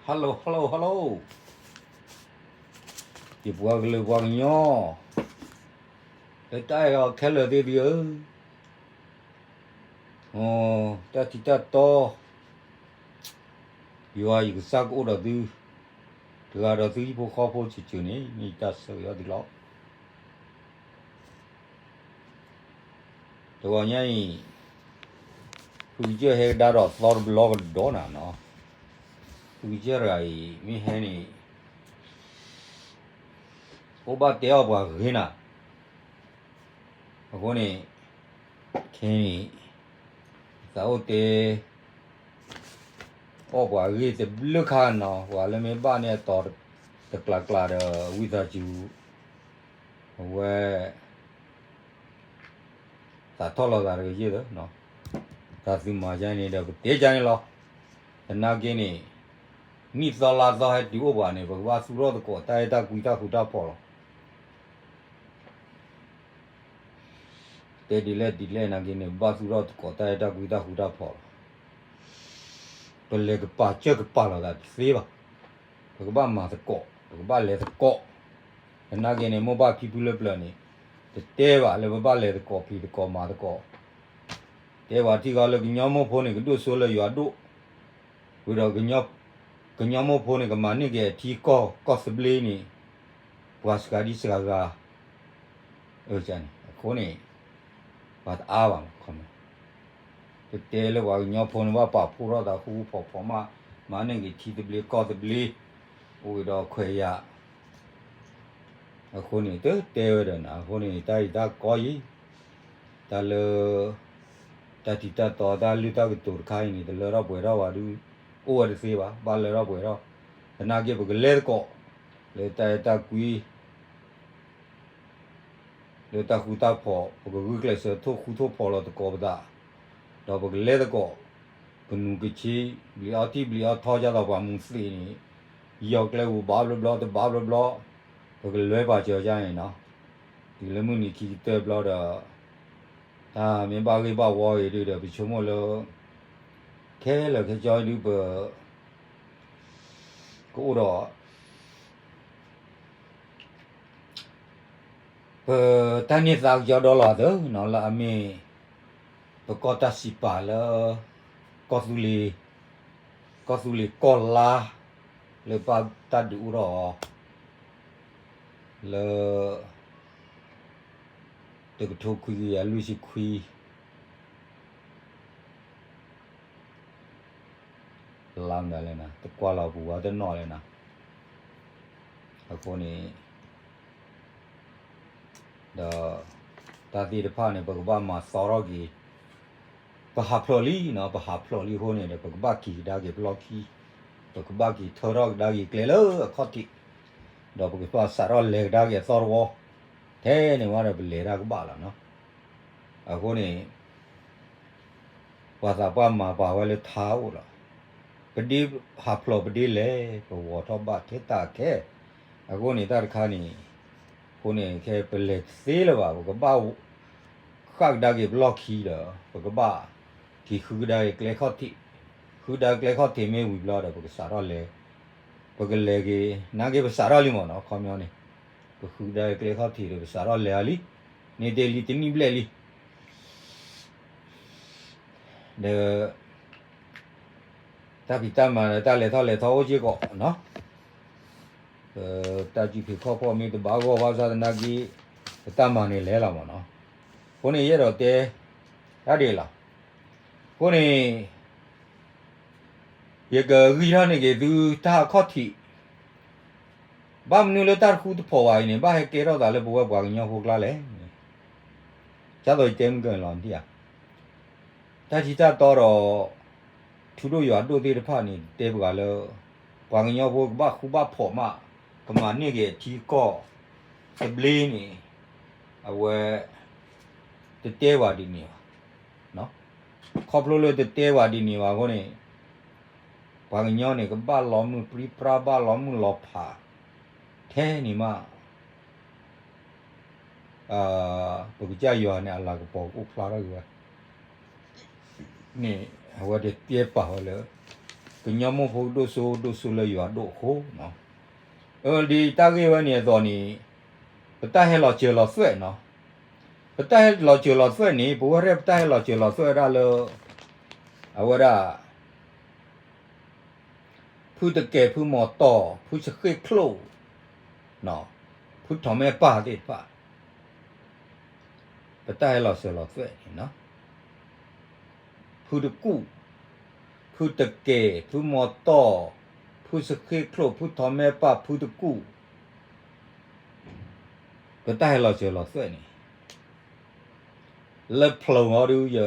Hello, hello, hello, ယပှၤကလုာ်ပှၤကညီ လၢတၢ်အဲၣ်အီၤခဲလၢာ်သ့ၣ်သုဧၢ, တၢ်ထံးတၢ်တီ ယွၤယကစၢ်ကအိၣ်ဒီးသု, တဂၤဒီးသုဟံၣ်ဖိဃီဖိစၢၤစၢၤန့ၣ် မ့ၢ်ယတၢ်ဆၢဂ့ၤအီၤသုလီၤ. တဂီၤညါအံၤ ဖုကစၢၢ်ဟဲကဒါဒီးသီတဘျီကဒီးနၤနီၤ, ဖုကစၢၢ်တဂၤအံၤ မ့ၢ်ဟဲန့ၣ် အိၣ်ဘၣ်တဲအီၣ်ပှၤဂ့ၤနၤ, အဃိန့ၣ် ခဲအံၤ သးအိၣ်တဲ အီၣ်ပှၤဂ့ၤတဘျုးခါနီၤ, ပှၤလၢမ့ၢ်ဘၣ်န့ၢ်အတီၤတကျးကျးဒီး ဝံသးစူၤ အဝဲ သးထီၣ်လီၤသးတကယဲၢ်လၢ တၢ်သုမၤယါန့ၣ်ဒီး ပတဲယါန့ၣ်လီၤ. သနာ်က့န့ၣ် နံၣ်သီလါသီဟဲတုၤအိၣ်ပှၤန့ၣ် ပကဘၣ်သူၣ်ထီၣ်သကိးတၢ်အဲၣ်တၢ်ကွံတၢ်ဃူတၢ်ဖိးလီၤ. တဲဒ်လဲၣ်ဒ်လဲၣ်နာ်က့န့ၣ် ပဘၣ်သူၣ်ထီၣ်သကိးတၢ်အဲၣ်တၢ်ကွံတၢ်ဃူတၢ်ဖိးလီၤ. ပလဲၤကပၤစၢၢ်ကပၤလီၤသးတသ့ဘၣ်. ပကဘၣ်မၤသကိး, ပကဘၣ်လဲၤသကိး. သနာ်က့န့ၣ် မိၢ်ပၢ်ဖံဖုလၢပျၢၤန့ၣ် တတဲဘၣ်လၢပဘၣ်လဲၤသကိးဖံးသကိးမၤသကိး, တဲပှၤထံဂီၤလၢကညီမိၢ်ဖိန့ၣ် ကဒိၣ်စိလၢယွၤဒိၣ်, ဝံၤဒီး ကညီမိၢ်ဖိန့ၣ် ကမၤန့ၢ်က့ၤအထံကီၢ် ကီၢ်သဘျ့န့ၣ် ပှၤစှၤဒံစှၤဂၤ, အန့ၣ် အဃိန့ၣ် ပှၤတအါဘၣ်မး, တတဲလၢပှၤကညီဖိန့ၣ် ဘၣ်ပာ်ဖှိၣ်ထီၣ်သးဃူဃူဖိးဖိးမး, မၤန့ၢ်က့ၤထံသဘျ့ကီၢ်သဘျ့, အိၣ်ဝံၤဒီးခွဲးယာ် အဃိန့ၣ် တတဲဝဲဒီးနၤ, အဃိန့ၣ် တၢ်အံၤတၢ်ကီယံၤ, တၢ်လၢ တၢ်ထံးတၢ်တီတၢ်လုၢ်တၢ်ကတိၤတခါအံၤန့ၣ် တလၢထီၣ်ပှဲၤထီၣ်ဘၣ်ဒုး အိၣ်ဝဲတသ့ဘၣ်, ဘၣ်လၢထီၣ်ပှဲၤထီၣ်, သနာ်က့ပကလဲၤသကိး လၢတၢ်အဲၣ်တၢ်ကွံ လၢတၢ်ဃူတၢ်ဖိး, ပကဂုာ်ကျဲးစၢးထိၣ်ဃူထိၣ်ဖိးလီၤသကိးပသး, ဒီးပကလဲၤသကိး ကနူးကဆ့ ဘျံးအီထံၣ်ဘျံးအီထီ ဒ်သိးပှၤမူသ့းန့ၣ် ယီၤကျဲဧိၤဘၣ်ဘျီဘျီတဘၣ်ဘျီဘျီ, ပကလဲၤပာ်စၢၤယါန့ၣ်နီၤ, တုၤလၢမုၢ်နံၤခံကတၢၢ်ဘျီဒီး တၢ်မ့ၢ်ဘၣ်ဂ့ၢ်ဘၣ်ဝီအံၤဒုးဒီး ပဆိကမိၣ်လၢ ခဲလၢာ်ခဲဆ့ဒုး ပ ကအိၣ်ဒီး ပတၢ်န့ၢ်သါကစီဒီလီၤသၢနီၤ လၢအမ့ၢ် ပကီၢ်တၢ်စံးပာ်လၢ ကီၢ်သူလ့ၤ ကီၢ်သူလ့ၤကီၢ်လါ လၢဘၣ်တၢ်ဒုးအိၣ်ထီၣ်အီၤ လၢ တကထိခွံကယၤလွံၢ်ဆံခွံ လါမနုၤလဲၣ်နၤ တကွၢ်လီၤပူၤဝဲတနီၣ်လဲၣ်နၤ, အဃိန့ၣ် ဒီး တၢ်သ့ၣ်တဖၣ်န့ၣ် ပကဘၣ်မၤသီထီၣ်က့ၤ, ပဟးဖျိးလံနီၤ ပဟးဖျိးလံအဃိန့ၣ်ဒီး ပကဘၣ်က့ၤကဒါက့ၤပလီၢ်ခံ, ပကဘၣ်က့ၤထၢထီၣ်ကဒါက့ၤကျဲလၢအခီၣ်ထံး, ဒီးပကဘၣ်စးထီၣ်လဲၤကဒါက့ၤအသီတဝီ, ထဲန့ၣ်ဝဲဒီးပလဲၤတၢ်ကဘၣ်လီၤနီၤ, အဃိန့ၣ် ပှၤသးပှၢ်မၤပာ်ဝဲလၢထါအိၣ်လီၤ. ပဒ့ဟးဖျိးပဒ့လဲၤ ပဂီၤထီၣ်ဘၣ်ထဲတၢ်ခဲ, အဃိန့ၣ်တၢ်တခါန့ၣ်, အဃိန့ၣ်ခဲပလဲၤတသ့လၢၤဘၣ် ပကဘၣ် ဃၣ်ကဒါက့ၤပလီၢ်ခံဒီး ပကဘၣ် က့ၤဃုကဒါက့ၤကျဲခီၣ်ထံး, ဃုကဒါကျဲခီၣ်ထံးမ့ၢ်ဝံၤဘျီဒီး ပကစးထီၣ်လဲၤ, ပကလဲၤက့ၤ နာ်က့ပစးထီၣ်လံမ့ၢ်နီၤ ခီပညီန့ၣ်, ပဃုကဒါက့ၤကျဲခီၣ်ထံးဒီး ပစးထီၣ်လဲၤအီၤလံ, န့ၣ်တ့ၢ်လံတနံၣ်ဘျဲၣ်လံ ဒီး တၢ်ဖံးတၢ်မၤဒီးတၢ်လဲၤထီၣ်လဲၤထီအိၣ်စ့ၢ်ကီးနီၤ, တၢ်စုဖံးခီၣ်ဖီၣ်မ့ၢ်တဘၣ်ဂီၢ်ဘၣ်ဆၣ်သနာ်က့ ပတၢ်မၤန့ၣ်လဲၤလီၤမ့ၢ်နီၤ, အဃိန့ၣ်ယအဲၣ်ဒိးတဲ တၢ်ဒ်လီၤ, အဃိန့ၣ် ယကဂံၢ်ထီၣ်န့ၢ်က့ၤသုတၢ်အခီၣ်ထံး, ဘၣ်မနုၤလၢတၢ်တဃူတဖိးဘၣ်အံၤန့ၣ် ဘၣ်ဟဲကဲထီၣ်သးလၢပဝဲပှၤကညီဖိကျါလဲၣ်န့ၣ်, ဒ်သိးယတဲမုၢ်ကၢၢ်န့ၣ်လီၤ နထံၣ်ဧါ, တၢ်ထံတၢ်တီဒီး ထူဒိၣ်ယွၤဒိၣ်သ့ၣ်တဖၣ်န့ၣ် တဲပှၤလၢ ပှၤကညီဖိကဘၣ်ဃူဘၣ်ဖိးမး, ကမၤန့ၢ်က့ၤအထံအကီၢ် သဘျ့န့ၣ် အဝဲ တတဲပှၤဒ်န့ၣ်ဘၣ်. ခီဖျိလၢတတဲပှၤဒ်န့ၣ်ဘၣ်အဃိန့ၣ် ပှၤကညီန့ၣ် ကဘၣ်လီၤမုၢ်ပြံပြါ ဘၣ်လီၤမုၢ်လီၤဖး ထဲန့ၣ်မး ပကစၢ်ယွၤန့ၣ် အလၤကပီၤကအိၣ်ဖျါထီၣ်က့ၤဝဲ န့ၣ် အဝဲတတဲပာ်ဝဲလၢ ကညီမိၢ်ဖိဒိၣ်စိဒိၣ်စိလၢယွၤဒိၣ်အဃိနီၤ, အဒ်တၢ်ဂ့ၢ်ဝဲန့ၣ်အသိးန့ၣ်, ပတၢ်ဟဲလီၤစၢၤလီၤသွဲၣ်နီၤ, ပတၢ်ဟဲလီၤစၢၤလီၤသွဲၣ်န့ၣ် ပဝဲရဲၣ်ပတၢ်ဟဲလီၤစၢၤလီၤသွဲၣ်ဝဲဒၣ်လၢ အဝဲဒၣ် ဖုတကဲး ဖုမီၤတီၢ် ဖုစဃ့ၣ်ချိၣ် ဖုထီးမဲပၢ်သ့ၣ်တဖၣ် ပတၢ်ဟဲလီၤစၢၤလီၤသွဲၣ်န့ၣ်, ဖုတကူၣ်, ဖုတကဲး ဖုမီၤတီၢ် ဖုစဃ့ၣ်ချိၣ် ဖုထီးမဲပၢ် ဖုတကူၣ် ပတၢ်ဟဲလီၤစၢၤလီၤသွဲၣ်န့ၣ် လၢဖျိးအီၤဒုးယ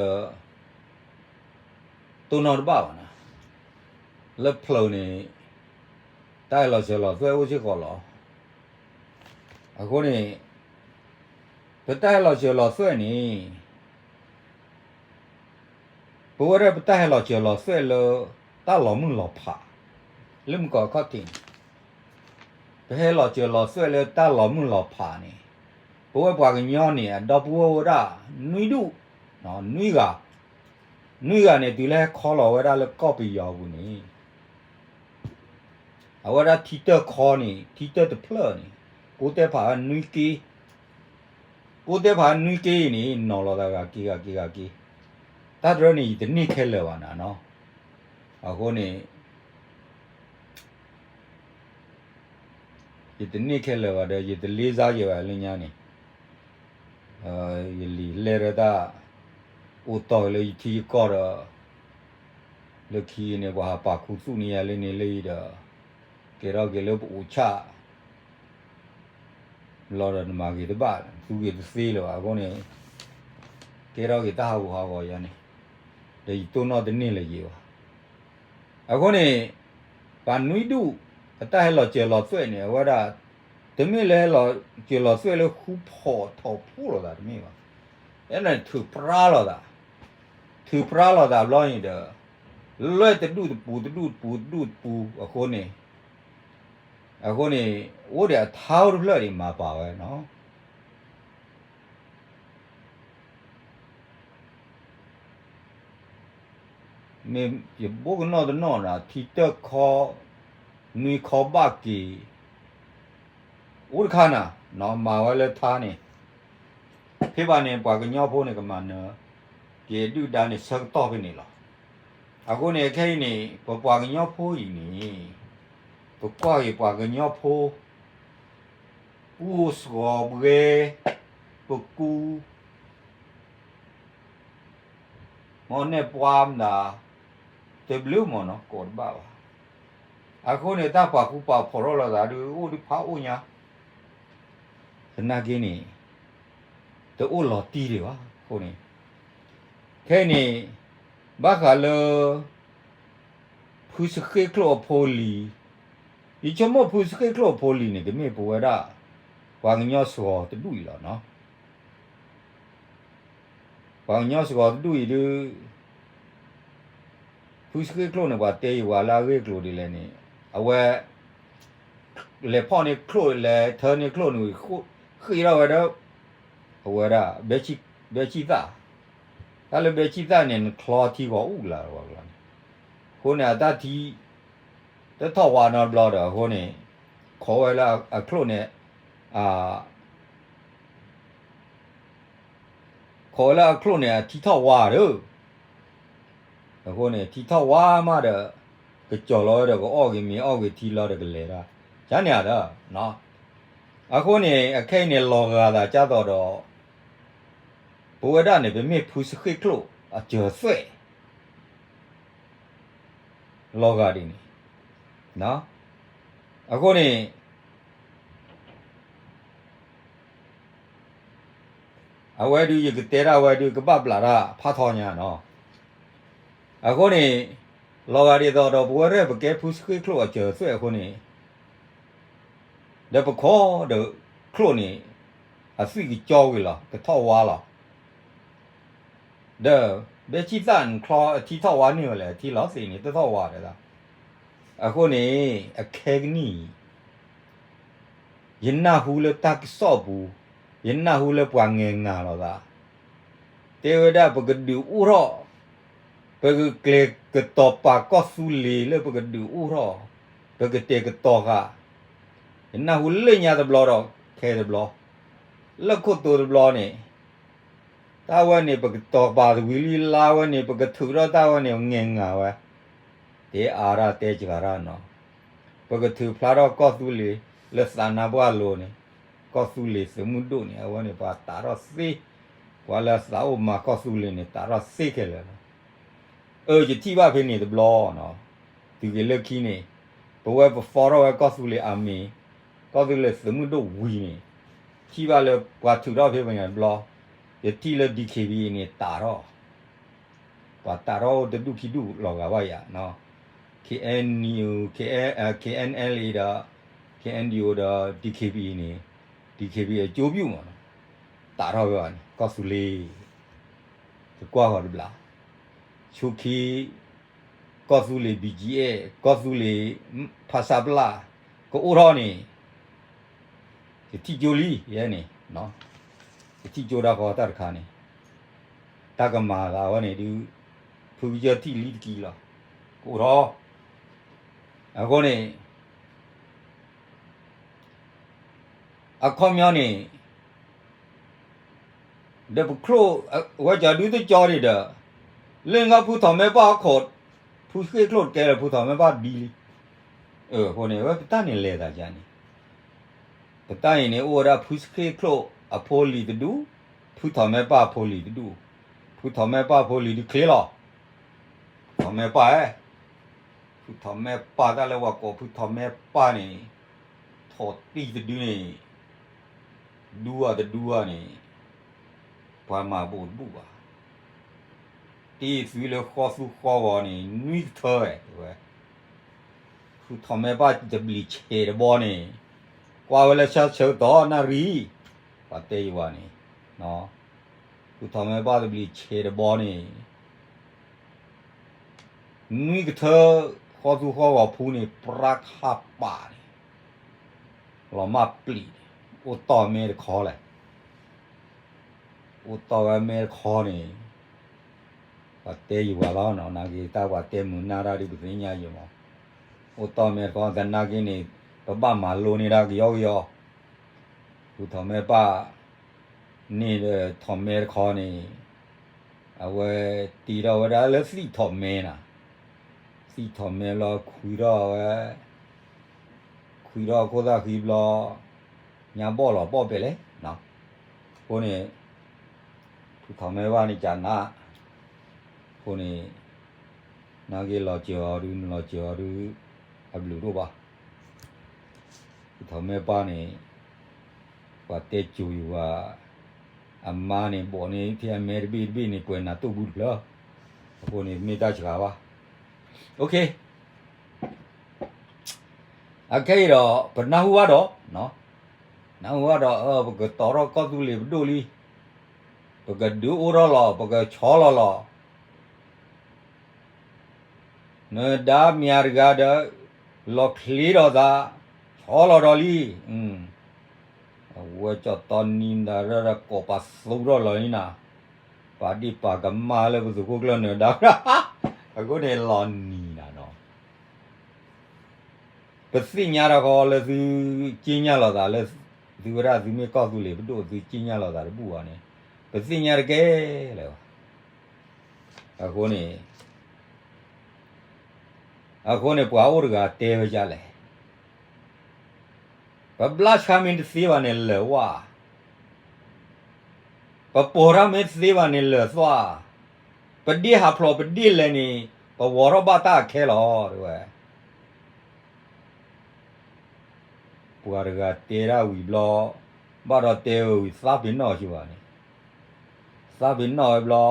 တိၢ်နီၣ်တဘၣ်ဘၣ်နီၤ, လၢဖျိးန့ၣ် တၢ်ဟဲလီၤစၢၤလီၤသွဲၣ်အိၣ်စ့ၢ်ကီးလီၤ. အဃိန့ၣ် ပတၢ်ဟဲလီၤစၢၤလီၤသွဲၣ်န့ၣ် ပဝဲဒၣ်ပတၢ်ဟဲလီၤစၢၤလီၤသွဲၣ်လၢ တၢ်လီၤမုၢ်လီၤဖး, လၢမုၢ်ကီၤခီၣ်ထံးန့ၣ် ပဟဲလီၤစၢၤလီၤသွဲၣ်လၢတၢ်လီၤမုၢ်လီၤဖးန့ၣ်, ပဝဲပှၤကညီန့ၣ် အဒီပုၢ်ဝဲၢ်ဝဲဒၣ် နွံဒူၣ်, နွံဂၤ, နွံဂၤန့ၣ် တုၤလၢဟဲခီလီၤဝဲဒၣ်လၢကီၢ်ပယီၤပူၤန့ၣ် အဝဲဒၣ်ထံတၢၢ်ခီန့ၣ် ထံတၢၢ်တဖျၢၣ်န့ၣ် ကိးတဲဖးဝဲနွံက့, ကိးတဲဖးနွံက့အံၤန့ၣ် နီၤလီၤသးဂၤက့ၤဂၤက့ၤဂၤက့ၤ, တၢ်တရၢန့ၣ် ယတန့ၢ်ခဲလၢာ်ဘၣ်နၤနီၤ, အဃိန့ၣ် ယတန့ၢ်ခဲလၢာ်ဘၣ်ဒီး ယတလ့စါယဲဘၣ်လၢညါန့ၣ်, ယလံာ်လဲၢ်ဒီးတၢ်အိၣ်တီၢ်လၢယထံယကီၢ်ဒီး လၢခံန့ၣ် ပှၤဟးပာ်ခူသူၣ်န့ၢ်ယၤလၢန့ၣ်လၢအံၤဒီး ကဲထီၣ်က့ၤလၢပအိၣ်ဆၣ် လီၤဒီးနမၤဂ့ၤတဘၣ် သူဂ့ၤတသ့လၢၤဘၣ်အဃိန့ၣ် ကဲထီၣ်က့ၤတၢ်ဟးဂူာ်ဟးဂီၤယၤန့ၣ် ဒီးယတိၢ်နီၣ်တန့ၢ်လၢၤယံၤဘၣ်. အဃိန့ၣ် ပှၤနွံဒူၣ် အတၢ်ဟဲလီၤစၢၤလီၤသွဲၣ်န့ၣ် အဝဲဒၣ် တမ့ၢ်လၢဟဲလီၤစၢၤလီၤသွဲၣ်လၢဃူဖိးထီၣ်ဖိးလိာ်သးတမ့ၢ်ဘၣ်. အဲန့ၣ်ထုးပြါလိာ်သး, ထုးပြါလိာ်သးဘျီန့ၣ်ဒီး လွဲၢ်တဒူၣ်တပူၤ တဒူၣ်တပူၤ တဒူၣ်တပူၤအဃိန့ၣ်, အဃိန့ၣ် အိၣ်ဒီးအထါအိၣ်တဖျၢၣ်ဒံးမၤပာ်ဝဲနီၤ. မ့ၢ်ယဘိကနီၣ်တနီၣ်နၤ ထံတၢၢ်ခီ နွံခီဘၣ်က့ၤ အိၣ်တခါနၤ မၤဝဲလၢထါန့ၣ်, ဖဲဘၣ်န့ၣ် ပှၤကညီဖိန့ၣ် ကမၤနၢၤက့ၤဒုၣ်ဒါန့ၣ် ဆၢကတီၢ်ဖဲန့ၣ်လီၤ. အဃိန့ၣ် ခဲအံၤန့ၣ် ပပှၤကညီဖိအံၤန့ၣ် ပကွၢ်က့ၤပှၤကညီဖိ ပူၤစှီၤပှဲၤ ပကူ မ့ၢ်နဲၣ်ပှၤမတၤ တဘျုးမ့ၢ်နီၤ ကိးတဘၣ်ဘၣ်. အဃိန့ၣ် တၢ်ပာ်ဃူပာ်ဖိးထီၣ်လိာ်သးဒုး အိၣ်ဒုးဖးအိၣ်ညါ သနာ်က့န့ၣ် တအိၣ်လီၤတံၢ်ဒံးဘၣ်. အဃိန့ၣ် ခဲအံၤန့ၣ် ဘၣ်ဃးလၢ ဖုစဃ့ၣ်ချိၣ်အဖိလံၤ, ယဆိကမိၣ်ဖုစဃ့ၣ်ချိၣ်အဖိလံၤန့ၣ် ကမ့ၢ်ပဝဲဒၣ် ပှၤကညီစှီၤတဒူၣ်အံၤလီၤနီၤ. ပှၤကညီစှီၤတဒူၣ်အံၤဒုး ဖုစဃ့ၣ်ချိၣ်န့ၣ် ပှၤတဲယံၤပှၤလၢအဂ့ၢ်အကျိၤဒ်လဲၣ်န့ၣ် အဝဲ လဲၤဖီၣ်န့ၢ်ချိၣ် လဲၤထၢန့ၢ်ချိၣ်န့ၣ် ဃ့ထီၣ်ဝဲဒီး အဝဲဒၣ် ဘဲဆံၣ်သၣ်, တၢ်လၢဘဲဆံၣ်သၣ်န့ၣ် နချီထံဂီၤအူၣ်လၢၤဝဲန့ၣ်, အဃိန့ၣ် အတၢ်ထံ တထီၣ်ဝါနီတဘျီဒီး အဃိန့ၣ် ခိးဝဲလၢအချိၣ်န့ၣ် ခိးဝဲလၢအချိၣ်န့ၣ် အထံထီၣ်ဝါဒီး အဃိန့ၣ် ထံထီၣ်ဝါမးဒီး ကစီၤလီၤဝဲဒီး ကအီၣ်က့ၤမ့ၤအီၣ်က့ၤထံလီၤဒီးကလဲၤတၢ် ကန့ၣ်ဧါဒီး အဃိန့ၣ် အခဲအံၤန့ၣ် လီၤဂာ်သးကၢ်သိးဒီး ပဝဲဒၣ်န့ၣ် ပမ့ၢ်ဖုစဃ့ၣ်ချိၣ်အစၢၤသွဲၣ် လီၤဂာ်ဒ်န့ၣ် အဃိန့ၣ် အဝဲဒုး ယကတဲဒၣ်ဝဲဒုး ကဘၣ်ဘျးတၢ်ဖးထီညါနီၤ. အဃိန့ၣ် လီၤဂာ်ဒ်သိးဒီး ပဝဲဒၣ်ပကဲဖုစဃ့ၣ်ချိၣ်အစၢၤသွဲၣ်အဃိန့ၣ် ဒီးပခိးဒီးချိၣ်န့ၣ် အသွံၣ်ကကၠီဝံၤလီၤ ကထီၣ်ဝါလီၤ. ဒီး ဘဲဆံၣ်သၣ်နချီအထံထီၣ်ဝါန့ၢ်ဝဲလဲၣ် အထံလီၤသ့ၣ်န့ၣ် တထီၣ်ဝါဒီး အဃိန့ၣ် အခဲကနံၣ်အံၤ ယနၢ်ဟူလၢတၢ်ကစီၣ်ပူၤ ယနၢ်ဟူလၢပှၤငဲၤငၤလိာ်သး တဲဝဲဒၣ်ပကဒုးအိၣ်ထီၣ် ပကကျဲၤကတီၤပာ်ကီၢ်သူလ့ၤလၢပကဒုးအိၣ်ထီၣ်, ပကတဲာ်ကတီၤဃာ်, ယနၢ်ဟူလၢညါတဘျီဒီးခဲတဘျီ, လၢခိၣ်တိတဘျီန့ၣ်, တၢ်ဝဲန့ၣ် ပကတီၤပာ်တဝံၤလံလါဝဲန့ၣ် ပကထုးထီၣ်တၢ်ဝဲန့ၣ် ငဲၤငၤဝဲ, တဲအါတၢ်တဲစှၤတၢ်နီၤ, ပကထုးဖျါထီၣ်ကီၢ်သူလ့ၤလၢသးနါပှၢ်လိၤန့ၣ်, ကီၢ်သူလ့ၤသုးမုၢ်ဒိၣ်န့ၣ် အဝဲန့ၣ် ပှၤတးထီၣ်သ့, ပှၤလၢသးအိၣ်မၤကီၢ်သူလ့ၤန့ၣ် တးထီၣ်သ့ခဲလၢာ်လီၤ. အၢ ယထံၣ်ဘၣ်ဖဲန့ၣ်တဘျီနီၤ, တုၤက့ၤလၢခံန့ၣ်, ပဝဲပဖီထီၣ်ဝဲကီၢ်သူလ့ၤအမံၤ, ကီၢ်သူလ့ၤသုးမုၢ်ဒိၣ်ဝံၤန့ၣ်, ထံၣ်ဘၣ်လၢပှၤထုးထီၣ်ဖဲပှၤန့ၣ်တဘျီ, ယထံၣ်လၢ DKBA န့ၣ်တးထီၣ်, ပှၤတးထီၣ်အိၣ်တဒူၣ်ခံဒူၣ်လီၤဂာ်ဘၣ်ယၤ, KNU, KNLA ဒီး KNDO ဒီး DKBA န့ၣ်, DKBA အကျိုးပြုမး, တးထီၣ်ဝဲဘၣ်န့ၣ် ကီၢ်သူလ့ၤ တကွၢ်ဃီၤတဘျီ, ဆူခံ ကီၢ်သူလ့ၤ BGF, ကီၢ်သူလ့ၤ ဖဆပလ ကအိၣ်ထီၣ်န့ၣ်, ယထံၣ်ကၠိလံ ယဲန့ၣ်, ယထံၣ်ကၠိတၢ်ဃီတၢ်တခါန့ၣ်, တၢ်ကမၤသးဝဲန့ၣ်ဒုး, ဖုကစၢၢ်ထံၣ်လံတကံလီၤ, ကအိၣ်ထီၣ်, အဃိန့ၣ် အခီပညီန့ၣ်, ဒီးပချိၣ်, ဝဲကၠီဒုတကၠီဒံးဒီး, လၢနခီဖုထီၣ်မဲပၢ်အခိၣ်, ဖုဃ့ၢ်ချိၣ်တကဲလၢဖုထီၣ်မဲပၢ်ဘံလံ, အဃိန့ၣ် ဝဲပတၢ်န့ၣ်လဲၤသးယါန့ၣ်, ပတၢ်အံၤန့ၣ် အိၣ်ဝဲဒၣ်ဖုဃ့ၢ်ချိၣ်အဖိလံၤတဒူၣ်, ဖုထီၣ်မဲပၢ်အဖိလံၤတဒူၣ်, ဖုထီၣ်မဲပၢ်အဖိလံၤဒုးချ့လီၤ, ဖုထီၣ်မဲပၢ်ဧၢ ဖုထီၣ်မဲပၢ် တၢ်လၢပှၤကိးဖုထီၣ်မဲပၢ်န့ၣ်, ထီၣ်တံၢ်တဒုန့ၣ်, ဒူဧါတဒူဧါန့ၣ်, ပှၤမၤဘူးတဘူးဘၣ်, တ့ၢ်သုလၢဃီသူဃီဂီၤန့ၣ် နွံကထၢဝဲ, ဖုထီၣ်မဲပၢ်တဘျံးဆဲးတဘီန့ၣ်, ကွၢ်ဝဲလၢဆၢဆၢကတီၢ်နၣ်ရံၣ်, ပှၤတဲယဝၤန့ၣ်, ဖုထီၣ်မဲပၢ်တဘျံးဆဲးတဘီန့ၣ် နွံကထၢ ဃီသူဃီဂီၤဖူန့ၣ် ပြၣ်ခၣ်ပာ်န့ၣ်, လီၤမၢ်ပျံၤန့ၣ်, အိၣ်တီၢ်မဲတခီလဲၣ်, အိၣ်တီၢ်ဝဲမဲတခီန့ၣ်, ပှၤတဲယဝၤလီၤနီၤ, နာ်က့တၢ်ပှၤတဲမုာ်နၢ်တၢ်ဒ်ပသ့ၣ်ညါယဲမး, အိၣ်တီၢ်မဲတခီ သနာ်က့န့ၣ်, ပဘၣ်မၤလိန့ၢ်ဒၣ်ကယီကယီ, ဖုထီၣ်မဲပၢ် န့ၣ်ဒီးထီၣ်မဲတခီန့ၣ်, အဝဲတ့ထီၣ်ဝဲဒၣ်လၢသံၣ်ထီၣ်မဲနၤ, သံၣ်ထီၣ်မဲလီၤခွံထီၣ်ဝဲ, ခွံထီၣ်ခိၣ်သၣ်ဃံဘျီ, ညါဘီၣ်လီၤဘီၣ်ပဲာ်လဲၣ်, အဃိန့ၣ်, ဖုထီၣ်မဲဘၣ်န့ၣ်ကနၣ်, အဃိန့ၣ်, နာ်က့လီၤစၢၤအီၤဒုး နလီၤစၢၤအီၤဒုး, အဘျုးဒိၣ်ဘၣ် ဖုထီၣ်မဲပၢ်န့ၣ်, ပှၤတဲစိၤယဝၤ, အမါန့ၣ် ဘီၣ်န့ၢ်ထဲအမဲတဘ့ၣ်တဘ့ၣ်န့ၣ် ပှဲၤနၤတိၢ်ဘူးတဖျၢၣ်, အဃိန့ၣ် မ့ၢ်တၢ်စှၤဘၣ်, အခဲအံၤဒီး ပနၢ်ဟူဘၣ်ဒီး, နၢ်ဟူဘၣ်ဒီး ပကတီၤထီၣ်ကီၢ်သူလ့ၤပဒိၣ်လံ, ပကဒုးအိၣ်ထီၣ်လီၤ ပကဆီလီၤလီၤ နဒါမၠၤတဂၤဒီး လီၤချ့ဒီးသး, ဆီလီၤဒီးလံ, အဝဲကၠီၣ်တီနံၤနၤရၢဒီး ကိးပာ်သူထီၣ်လီၤန့ၣ်နၤ, ပာ်ဒ့ၣ်ပာ်ကမၣ်လၢပသုးခိၣ်ကျၢၢ်နဒါ, အဃိန့ၣ်လီၤနံၤနၤနီၤ ပသ့ၣ်ညါတခီလၢသုက့ညၣ်လိာ်သးလၢ သုဝဲဒၣ်သုမ့ၢ်ကီၢ်သူလ့ၤပဒိၣ် သုက့ညၣ်လိာ်သးတဘူၣ်ဘၣ်န့ၣ်, ပသ့ၣ်ညါတကဲလၢၤဘၣ်. အဃိန့ၣ်, အဃိန့ၣ် ပှၤအိၣ်တဂၤတဲဝဲဒ်လဲၣ်, ပဘျါဆှါမ့ၢ်တသ့ဘၣ်န့ၣ်လၢာ်ဝါ, ပပိာ်ထီၣ်မ့ၢ်တသ့ဘၣ်န့ၣ်လၢာ်သွါ, ပဒ့ၣ်ဟးဖျိးပဒ့ၣ်လဲၤန့ၣ် ပဝီၤထီၣ်ဘၣ်တၢ်အခဲလီၤ တဲဝဲ ပှၤတဂၤတဲဒၣ်ဝံၤဘျီ, ဘၣ်ဒီးတဲဝဲဝံၤသးပ့ၤနီၣ်ကၠိဘၣ်န့ၣ်, သးပ့ၤနီၣ်ဝဲဘျီ,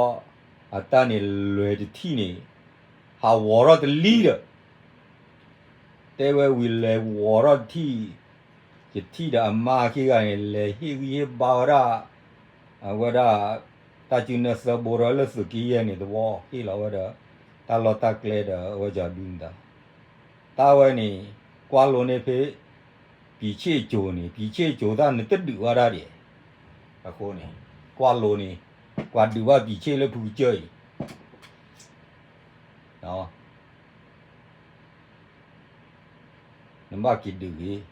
အတၢ်န့ၣ်လဲၤတထံၣ်န့ၣ်, ဟးဝီၤထီၣ်တလံဒီး, တဲဝဲဝံၤလဲၤဝီၤထီၣ်တထံၣ်, ယထံၣ်ဒီးအမါခံဂၤန့ၣ် လဲၤဟ့ၣ်ဂံၢ်ဟ့ၣ်ဘါဝဲဒၣ်, အဝဲဒၣ်, တၢ်စုနဲၣ်သၢဘိဒီးလၢသုးက့ယဲၢ်န့ၣ်တဝီ ဟ့ၣ်လီၤဝဲဒီး, တၢ်လီၢ်တၢ်ကျဲဒီးအဝဲကၠီဒုန့ၣ်ဒီး တၢ်ဝဲန့ၣ်, ကွၢ်လိန့ၢ်ဖဲ, ပံၤဆ့ၣ်ကၠိန့ၣ် ပံၤဆ့ၣ်ကၠိတၢ်နတဒုးဝဲဒၣ်ဒံး, အဃိန့ၣ်, ကွၢ်လိန့ၣ်, ကွၢ်ဒုးဘၣ်ပံၤဆ့ၣ်လၢဖုကစၢၢ်အံၤ နဘၣ်က့ၤဒုးဂ့ၤ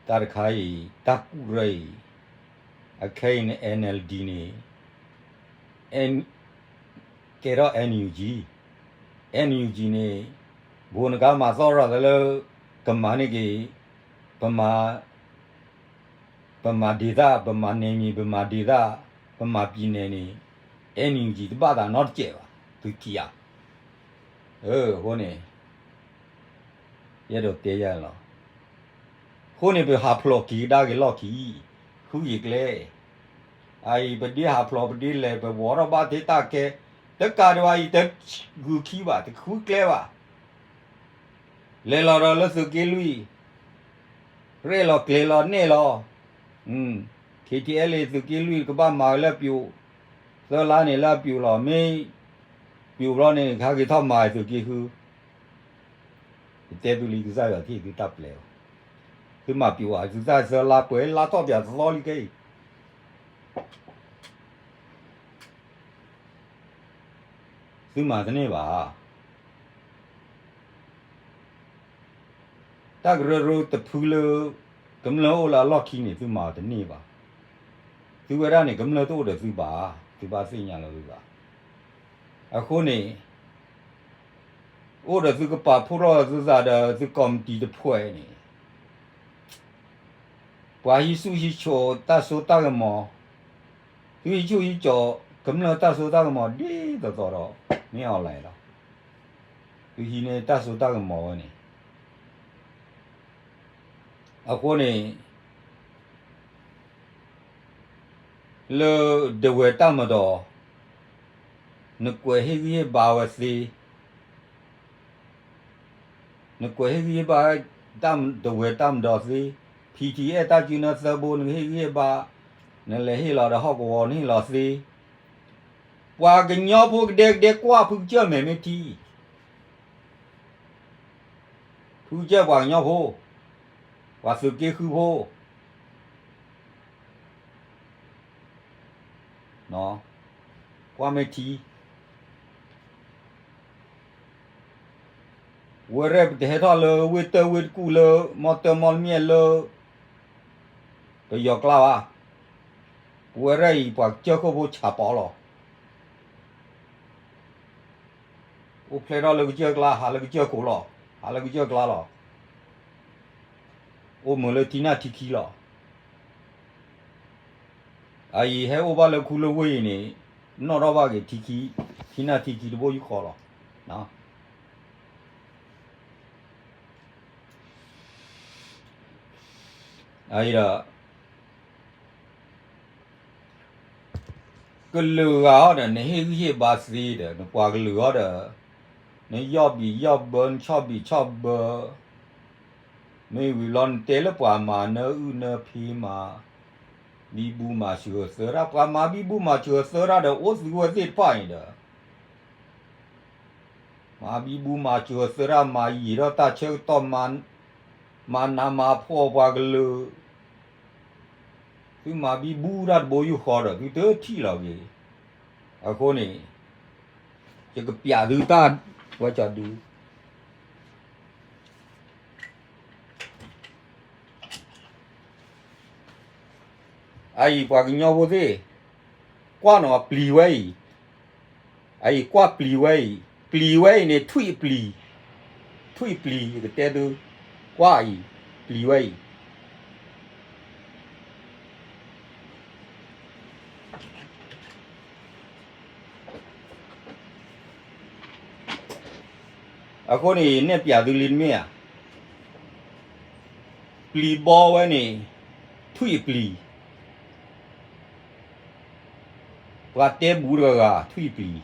တၢ်တခါအံၤ တၢ်ကူၣ်ရၢအံၤ အခဲအံၤန့ၣ် NLD န့ၣ် ကဲထီၣ် NUG, NUG န့ၣ် ဘိးနကါမၤသီၣ်ရၤသးလၢ ကမၤန့ၢ်က့ၤ ပမၤ ပမၤဒ့သၣ် ပမၤနယ်မြေ ပမၤဒ့သၣ် ပမၤပြည်နယ်န့ၣ် NUG တဘၣ်သးနီတစဲးဘၣ် သုထံၣ်ဧါ. အဃိန့ၣ် ယအဲၣ်ဒိးတဲယၤလီၤ. အဃိန့ၣ် ပဟးဖျိးက့ၤကဒါက့ၤလီၢ်ခံ ဃုက့ၤကျဲ အအံၤ ပဒ့ဟးဖျိး ပဒ့လဲၤ ပဝီၤထီၣ်ဘၣ်ထဲတၢ်ကဲ တကးဒံးဘၣ်အံၤ တဂုာ်ခံဘၣ် တဃုကျဲဘၣ် လဲၤလီၤဒီးလၢသုးက့လွံၢ် ရဲၣ်လီၤကျဲၤလီၤနဲၣ်လီၤ KTLA သုးက့လွံၢ် ကဘၣ်မၤဝဲလၢပျိၤ သၢလါန့ၣ်လၢအပျိၤလီၤ မ့ၢ်ပျိၤဘျီန့ၣ် ဟဲက့ၤထီၣ်မၤသုးက့ဃု ယတဲသုလံ ကစၢ်ယွၤထံၣ်သုတၢ်ပျဲလီၤ. သုမၤပျိၤဧါ သုသၣ်သၢလါပှဲၤလါထီၣ်ပၠးတသီလံကဲအံၤ သုမၤတန့ၢ်ဘၣ်. တၢ်ကရၢကရိတဖုလၢ ကမျၢၢ်အိၣ်လၢအလီၢ်ခံန့ၣ် သုမၤအီၤတန့ၢ်ဘၣ်. သုဝဲဒၣ်န့ၣ် ကမျၢၢ်တအိၣ်ဒီးသုဘၣ်, သုဘၣ်သ့ၣ်ညါလီၤသုဘၣ်. အဃိန့ၣ် အိၣ်ဒီးသုကပာ်ဖှိၣ်ထီၣ်သုသးဒီးသုကီၢ်မတံၤတဖှဲးန့ၣ် ပှၤဟံးဆူၣ်ဟံးစိးတၢ်စိတၢ်ကမီၤ, သုဟံးဆူၣ်ဟံးစိး ကမျၢၢ်တၢ်စိတၢ်ကမီၤဒ်သိးသိးဒီး မ့ၢ် online လီၤ. သုဟံးန့ၢ်တၢ်စိတၢ်ကမီၤဝဲန့ၣ် အဃိန့ၣ် လၢဒဝဲၢ်တၢ်မၤဒီး နကွဲးဟ့ၣ်ဂံၢ်ဟ့ၣ်ဘါဝဲသ့, နကွဲးဟ့ၣ်ဂံၢ်ဟ့ၣ်ဘါ ဒဝဲၢ်တၢ်မၤဒီးသ့, ဖံထံ အဲၣ်တၢ်စုနၢသၢဘိ နကဟ့ၣ်ဂံၢ်ဟ့ၣ်ဘါ, နလဲၤဟ့ၣ်လီၤဒီးဟီၣ်ကဝီၤနဟ့ၣ်လီၤသ့, ပှၤကညီဖိကဒဲကဒဲကွၢ်ဖုကစၢၢ်မဲာ်မ့ၢ်ထံ ဖုကစၢၢ်ပှၤကညီဖိ, ပှၤသုးက့ဃုဖိ, ကွၢ်မ့ၢ်ထံ, ဝဲရဲၣ်ပတဟဲထီၣ်လၢဝ့ၢ်တၢဝ့ၢ်တကူၣ်လၢ မီၢ်တၢမီၢ်လမၠဲၣ်လၢ ပယီၤကျါဘၣ်, ပဝဲရဲၣ်အံၤ ပှၤကစၢၢ်ခိၣ်ဖိဆးပီလီၤ. အိၣ်ဖျဲၣ်ထီၣ်လၢကစၢၢ်ကျါ ဟးလၢကစၢၢ်ခိၣ်လီၤ, ဟးလၢကစၢၢ်ကျါလီၤ. အိၣ်မုာ်လၢထံနၢ်ထံခံလီၤ. အအံၤဟဲအိၣ်ဘၣ်လၢခူလၢဝ့ၢ်အံၤန့ၣ် နီၣ်ထီၣ်ဘၣ်က့ၤထံခံ, ထံနၢ်ထံခံတဘိယူၢ်ဃီလီၤ. အအံၤဒီး ကလုာ်ဂၤအီၤဒီး နဟ့ၣ်ဂံၢ်ဟ့ၣ်ဘါသ့ဒီး နပှၤကလုာ်အီၤဒီး နယီၢ်ဘံၣ်ယီၢ်ဘၢ နဆီၣ်ဘံၣ်ဆီၣ်ဘၢ မ့ၢ်ဝံၤလီၤ နတဲလၢပှၤမၤနၢအုၣ်နၢဖံမၤ ဘံဘူမၤစၢၤသၢတၢ်, ပှၤမၤဘံဘူမၤစၢၤသၢတၢ်ဒီး အိၣ်သုဝဲသ့ၣ်တဖၣ်န့ၣ်ဒီး မၤဘံဘူမၤစၢၤသၢတၢ်, မၤယံာ်ထီၣ်တၢ်ဆၢကတီၢ်, မၤနးမၤဖှီၣ်ပှၤကလုာ်, သုမၤဘံဘူတၢ်တဘိယူၢ်ဃီဒီး သုတထံၣ်လီၤက့ၤ. အဃိန့ၣ် ယကပျးသုတၢ်ဝဲကီဒု အအံၤပှၤကညီဖိသ့ၣ်, ကွၢ်နီၣ်ပျံၤဝဲအံၤ, အအံၤကွၢ်ပျံၤဝဲအံၤ, ပျံၤဝဲအံၤန့ၣ် ထွံၣ်အပျံၤ, ထွံၣ်အပျံၤ ယကတဲသု, ကွၢ်အံၤ, ပျံၤဝဲအံၤ အဃိန့ၣ် နဲၣ်ပျးသုလံတမ့ၢ်ဧါ. ပျံၤဘီဝဲန့ၣ် ထွံၣ်အပျံၤ, ပှၤတဲဘူးတဂၤဂၤ ထွံၣ်အပျံၤ,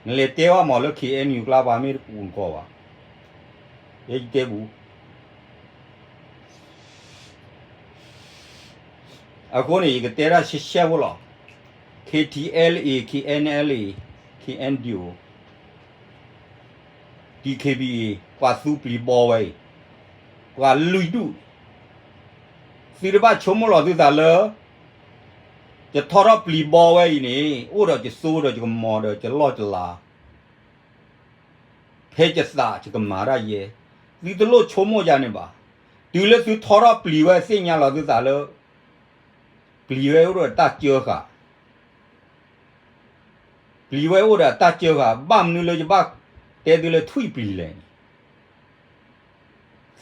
နလဲၤတဲဘၣ်မးလၢ KNU ကျါ ပှၤမ့ၢ်တကူးနကီးဘၣ်, ယဲယတဲဘူး အဃိန့ၣ် ယကတဲဒၣ်ရှဲရှဲဖိလီၤ. KTLA, KNLA, KNDO, DKBA ပှၤသူပျံၤဘီဝဲအံၤ, ပှၤလွံၢ်ဒူၣ်, သုတဘၣ်ဆိကမိၣ်လီၤသုသးလၢ ယထီထီၣ်ပျံၤဘီဝဲအံၤန့ၣ် အိၣ်ဒီးယစိဒီးယကမီၤဒီးယလီၢ်ယလၤ, ဖဲယသးယကမၤတၢ်ယဲ, သုတလိၣ်ဆိကမိၣ်ယၤန့ၣ်ဘၣ်. တုၤလၢသုထီထီၣ်ပျံၤဝဲသ့ၣ်ညါလီၤသုသးလၢ ပျံၤဝဲအိၣ်ဒီးတၢ်စၢဃာ် ပျံၤဝဲအိၣ်ဒီးတၢ်စၢဃာ် ဘၣ်မနုၤလၢယဘၣ်တဲသုလၢထွံၣ်ပျံၤလဲၣ်န့ၣ်,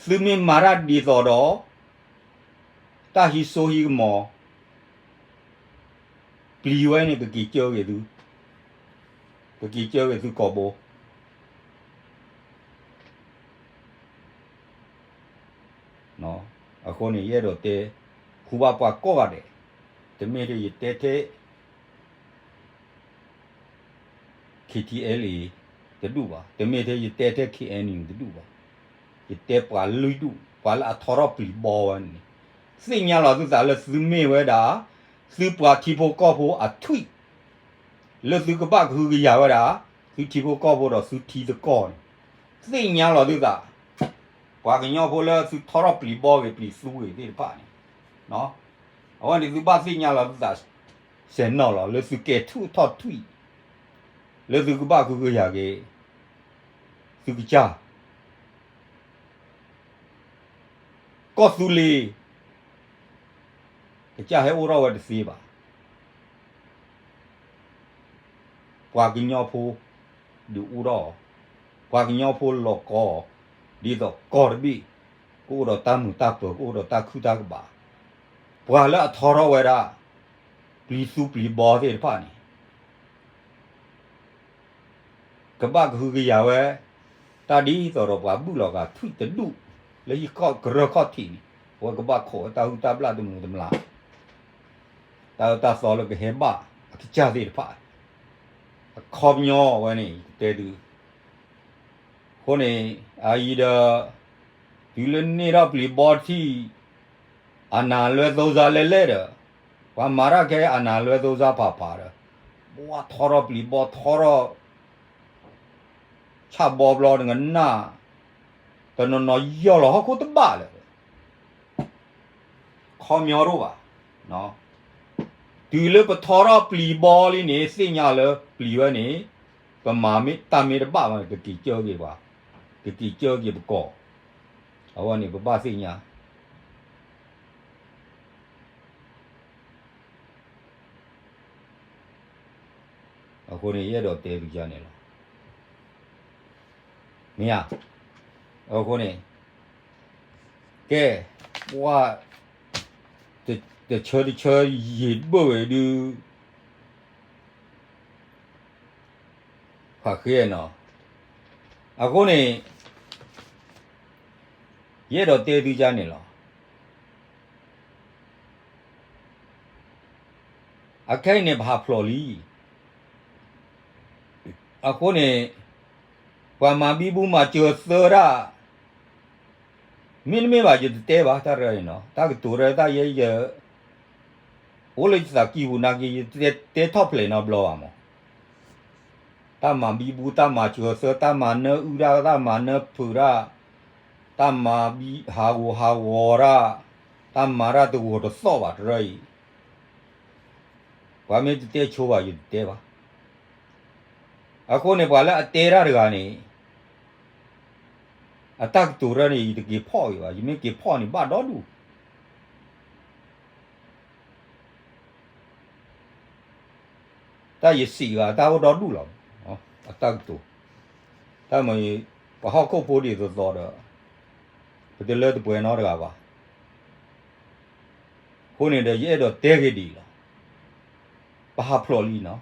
သုမ့ၢ်မၤတၢ်ဒ်သိးဒီး တၢ်ဟံးစိဟံးကမီၤ ပျံၤဝဲန့ၣ် ကက့ၤကၢဂ့ၤသု, ကက့ၤကၢဂ့ၤသုကိာ်ဘိ အဃိန့ၣ် ယအဲၣ်ဒိးတဲ ဃုဘၣ်ပှၤကိးဂၤဒဲး, တမ့ၢ်ထဲယတဲထဲ KTLA တဒူၣ်ဘၣ်, တမ့ၢ်ထဲယတဲထဲ KNU တဒူၣ်ဘၣ်, ယတဲပှၤလွံၢ်ဒူၣ် ပှၤလၢအထီထီၣ်ပျံၤဘီဝဲန့ၣ်, သ့ၣ်ညါလီၤသုသးလၢသုမ့ၢ်ဝဲဒၣ် သုပှၤထံဖိကီၢ်ဖိအထွံၣ် လၢသုကဘၣ်ကဟုကယာ်ဝဲဒၣ် သုထံဖိကီၢ်ဖိဒီးသုထံသကိးန့ၣ်, သ့ၣ်ညါလီၤသုသး, ပှၤကညီဖိလၢသုထီထီၣ်ပျံၤဘီဂ့ၤပျံၤသူဂ့ၤသ့ၣ်တဖၣ်န့ၣ်, အဝဲန့ၣ်သုဘၣ်သ့ၣ်ညါလီၤသုသး စဲးနီၣ်လီၤ လၢသုကဲထူၣ်ထီၣ်ထွံၣ် လၢသုကဘၣ်ကဟုကယာ်က့ၤ သုကစၢ် ကီၢ်သူလ့ၤ ကစၢ်ဟဲအိၣ်ထီၣ်ဝဲတသ့ဘၣ်. ပှၤကညီဖိ ဒုးအိၣ်ထီၣ်အီၤ, ပှၤကညီဖိလီၤကီအီၤ, ဒ်သိးကီၢ်တဘ့ၣ် ကအိၣ်ဒီးတၢ်မုာ်တၢ်ပၢၤ ကအိၣ်ဒီးတၢ်ခုၣ်တၢ်ကဘး, ပှၤလၢအထီထီၣ်ဝဲဒၣ် ပျံၤသူပျံၤဘီသ့ၣ်တဖၣ်န့ၣ် ကဘၣ်ကဟုကယာ်ဝဲ တၢ်ဒ်သိးဒီးပှၤဘုၣ်လီၤဂာ်ထွံၣ်တဒူၣ် လၢဟံၣ်ကရၢၢ်ခီၣ်ထံးန့ၣ် အဝဲကဘၣ်ခိးဝဲတၢ်ဟုၣ်တၢ်ဘျၣ်တမူၤတမျး တၢ်အၢတၢ်သီလၢကဟဲဘၣ်အကစၢ်သ့ၣ်တဖၣ် အခီပညီဝဲန့ၣ် ယကတဲသု အဃိန့ၣ် အအံၤဒီး တုၤလၢန့ၢ်ထီၣ်ပျံၤဘီထံၣ် အနၢ်လွဲသိစါလဲၣ်လဲၣ်ဒီး ပှၤမၤတၢ်ခဲအနၢ်လွဲသိစါဖးဖးဒီး ပှၤထီထီၣ်ပျံၤဘီထီထီၣ် ဆၣ်ဘီဘျီနကနၣ် တနီၤနီၤယီၢ်လီၤဟီၣ်ခိၣ်တဘၣ်လၢၤ ခီပညီတအိၣ်ဘၣ်. တုၤလၢပထီထီၣ်ပျံၤဘီလံန့ၣ် သ့ၣ်ညါလၢပျံၤဝဲန့ၣ် ပမၤမ့ၢ်တၢ်မ့ၢ်တဘၣ်ဘၣ်န့ၣ် ကက့ၤကၢက့ၤပှၤ, ကက့ၤကၢက့ၤပကီၢ်, အဝဲန့ၣ် ပဘၣ်သ့ၣ်ညါ အဃိန့ၣ် ယအဲၣ်ဒိးတဲသုန့ၣ်လီၤ. မ့ၢ်ဧါ. အဃိန့ၣ် ကဲ ပှၤ တဆၢတဆၢ ယံာ်ဘၣ်ဝဲဒုး ဖးဃ့နီၤ. အဃိန့ၣ် ယအဲၣ်ဒိးတဲသုန့ၣ်လီၤ. အခဲအံၤန့ၣ် ပဟးဖျိးလံ. အဃိန့ၣ် ပှၤမၤဘံဘူမၤစၢၤသၢတၢ် မ့တမ့ၢ်ဘၣ် ယတတဲဘၣ် တၢ်ရဲၣ်နီၤ တၢ်ကတိၤရဲၣ်တၢ်ယဲယဲ အိၣ်လၢယသးကံၢ်ပူၤနာ်က့ ယတဲထီၣ်ဖျဲးနီတဘျီဘၣ်မး. တၢ်မၤဘံဘူ တၢ်မၤစၢၤသၢ တၢ်မၤနၢအုၣ်တၢ် တၢ်မၤနၢဖုးတၢ် တၢ်မၤဘံဟးဂူာ်ဟးဂီၤတၢ် တၢ်မၤတၢ်တဂီၤတသီၣ်ဘၣ်တရၢအံၤ ပှၤမ့ၢ်တတဲဆိဘၣ် ယတတဲဘၣ်. အဃိန့ၣ် ပှၤလၢအတဲတၢ်တဂၤန့ၣ် အတၢ်ကတိၤတၢ်န့ၣ် ယတက့ၤဖီၣ်က့ၤဘၣ် ယမ့ၢ်က့ၤဖီၣ်န့ၣ် ဘၣ်ဒီဒူၣ် တၢ်ယစံးဂၤ တၢ်အိၣ်ဒီဒူၣ်လီၤ. အတၢ်ကတိၤ တၢ်မၤ ပှၤဟီၣ်ခိၣ်ဖိဒ်သိးသိးဒီး ပတလၢတပှဲၤနီတဂၤဘၣ်. အဃိန့ၣ်ဒီး ယအဲၣ်ဒိးတဲဂ့ၤဒ်အံၤလီၤ. ပဟးဖျိးလံနီၤ.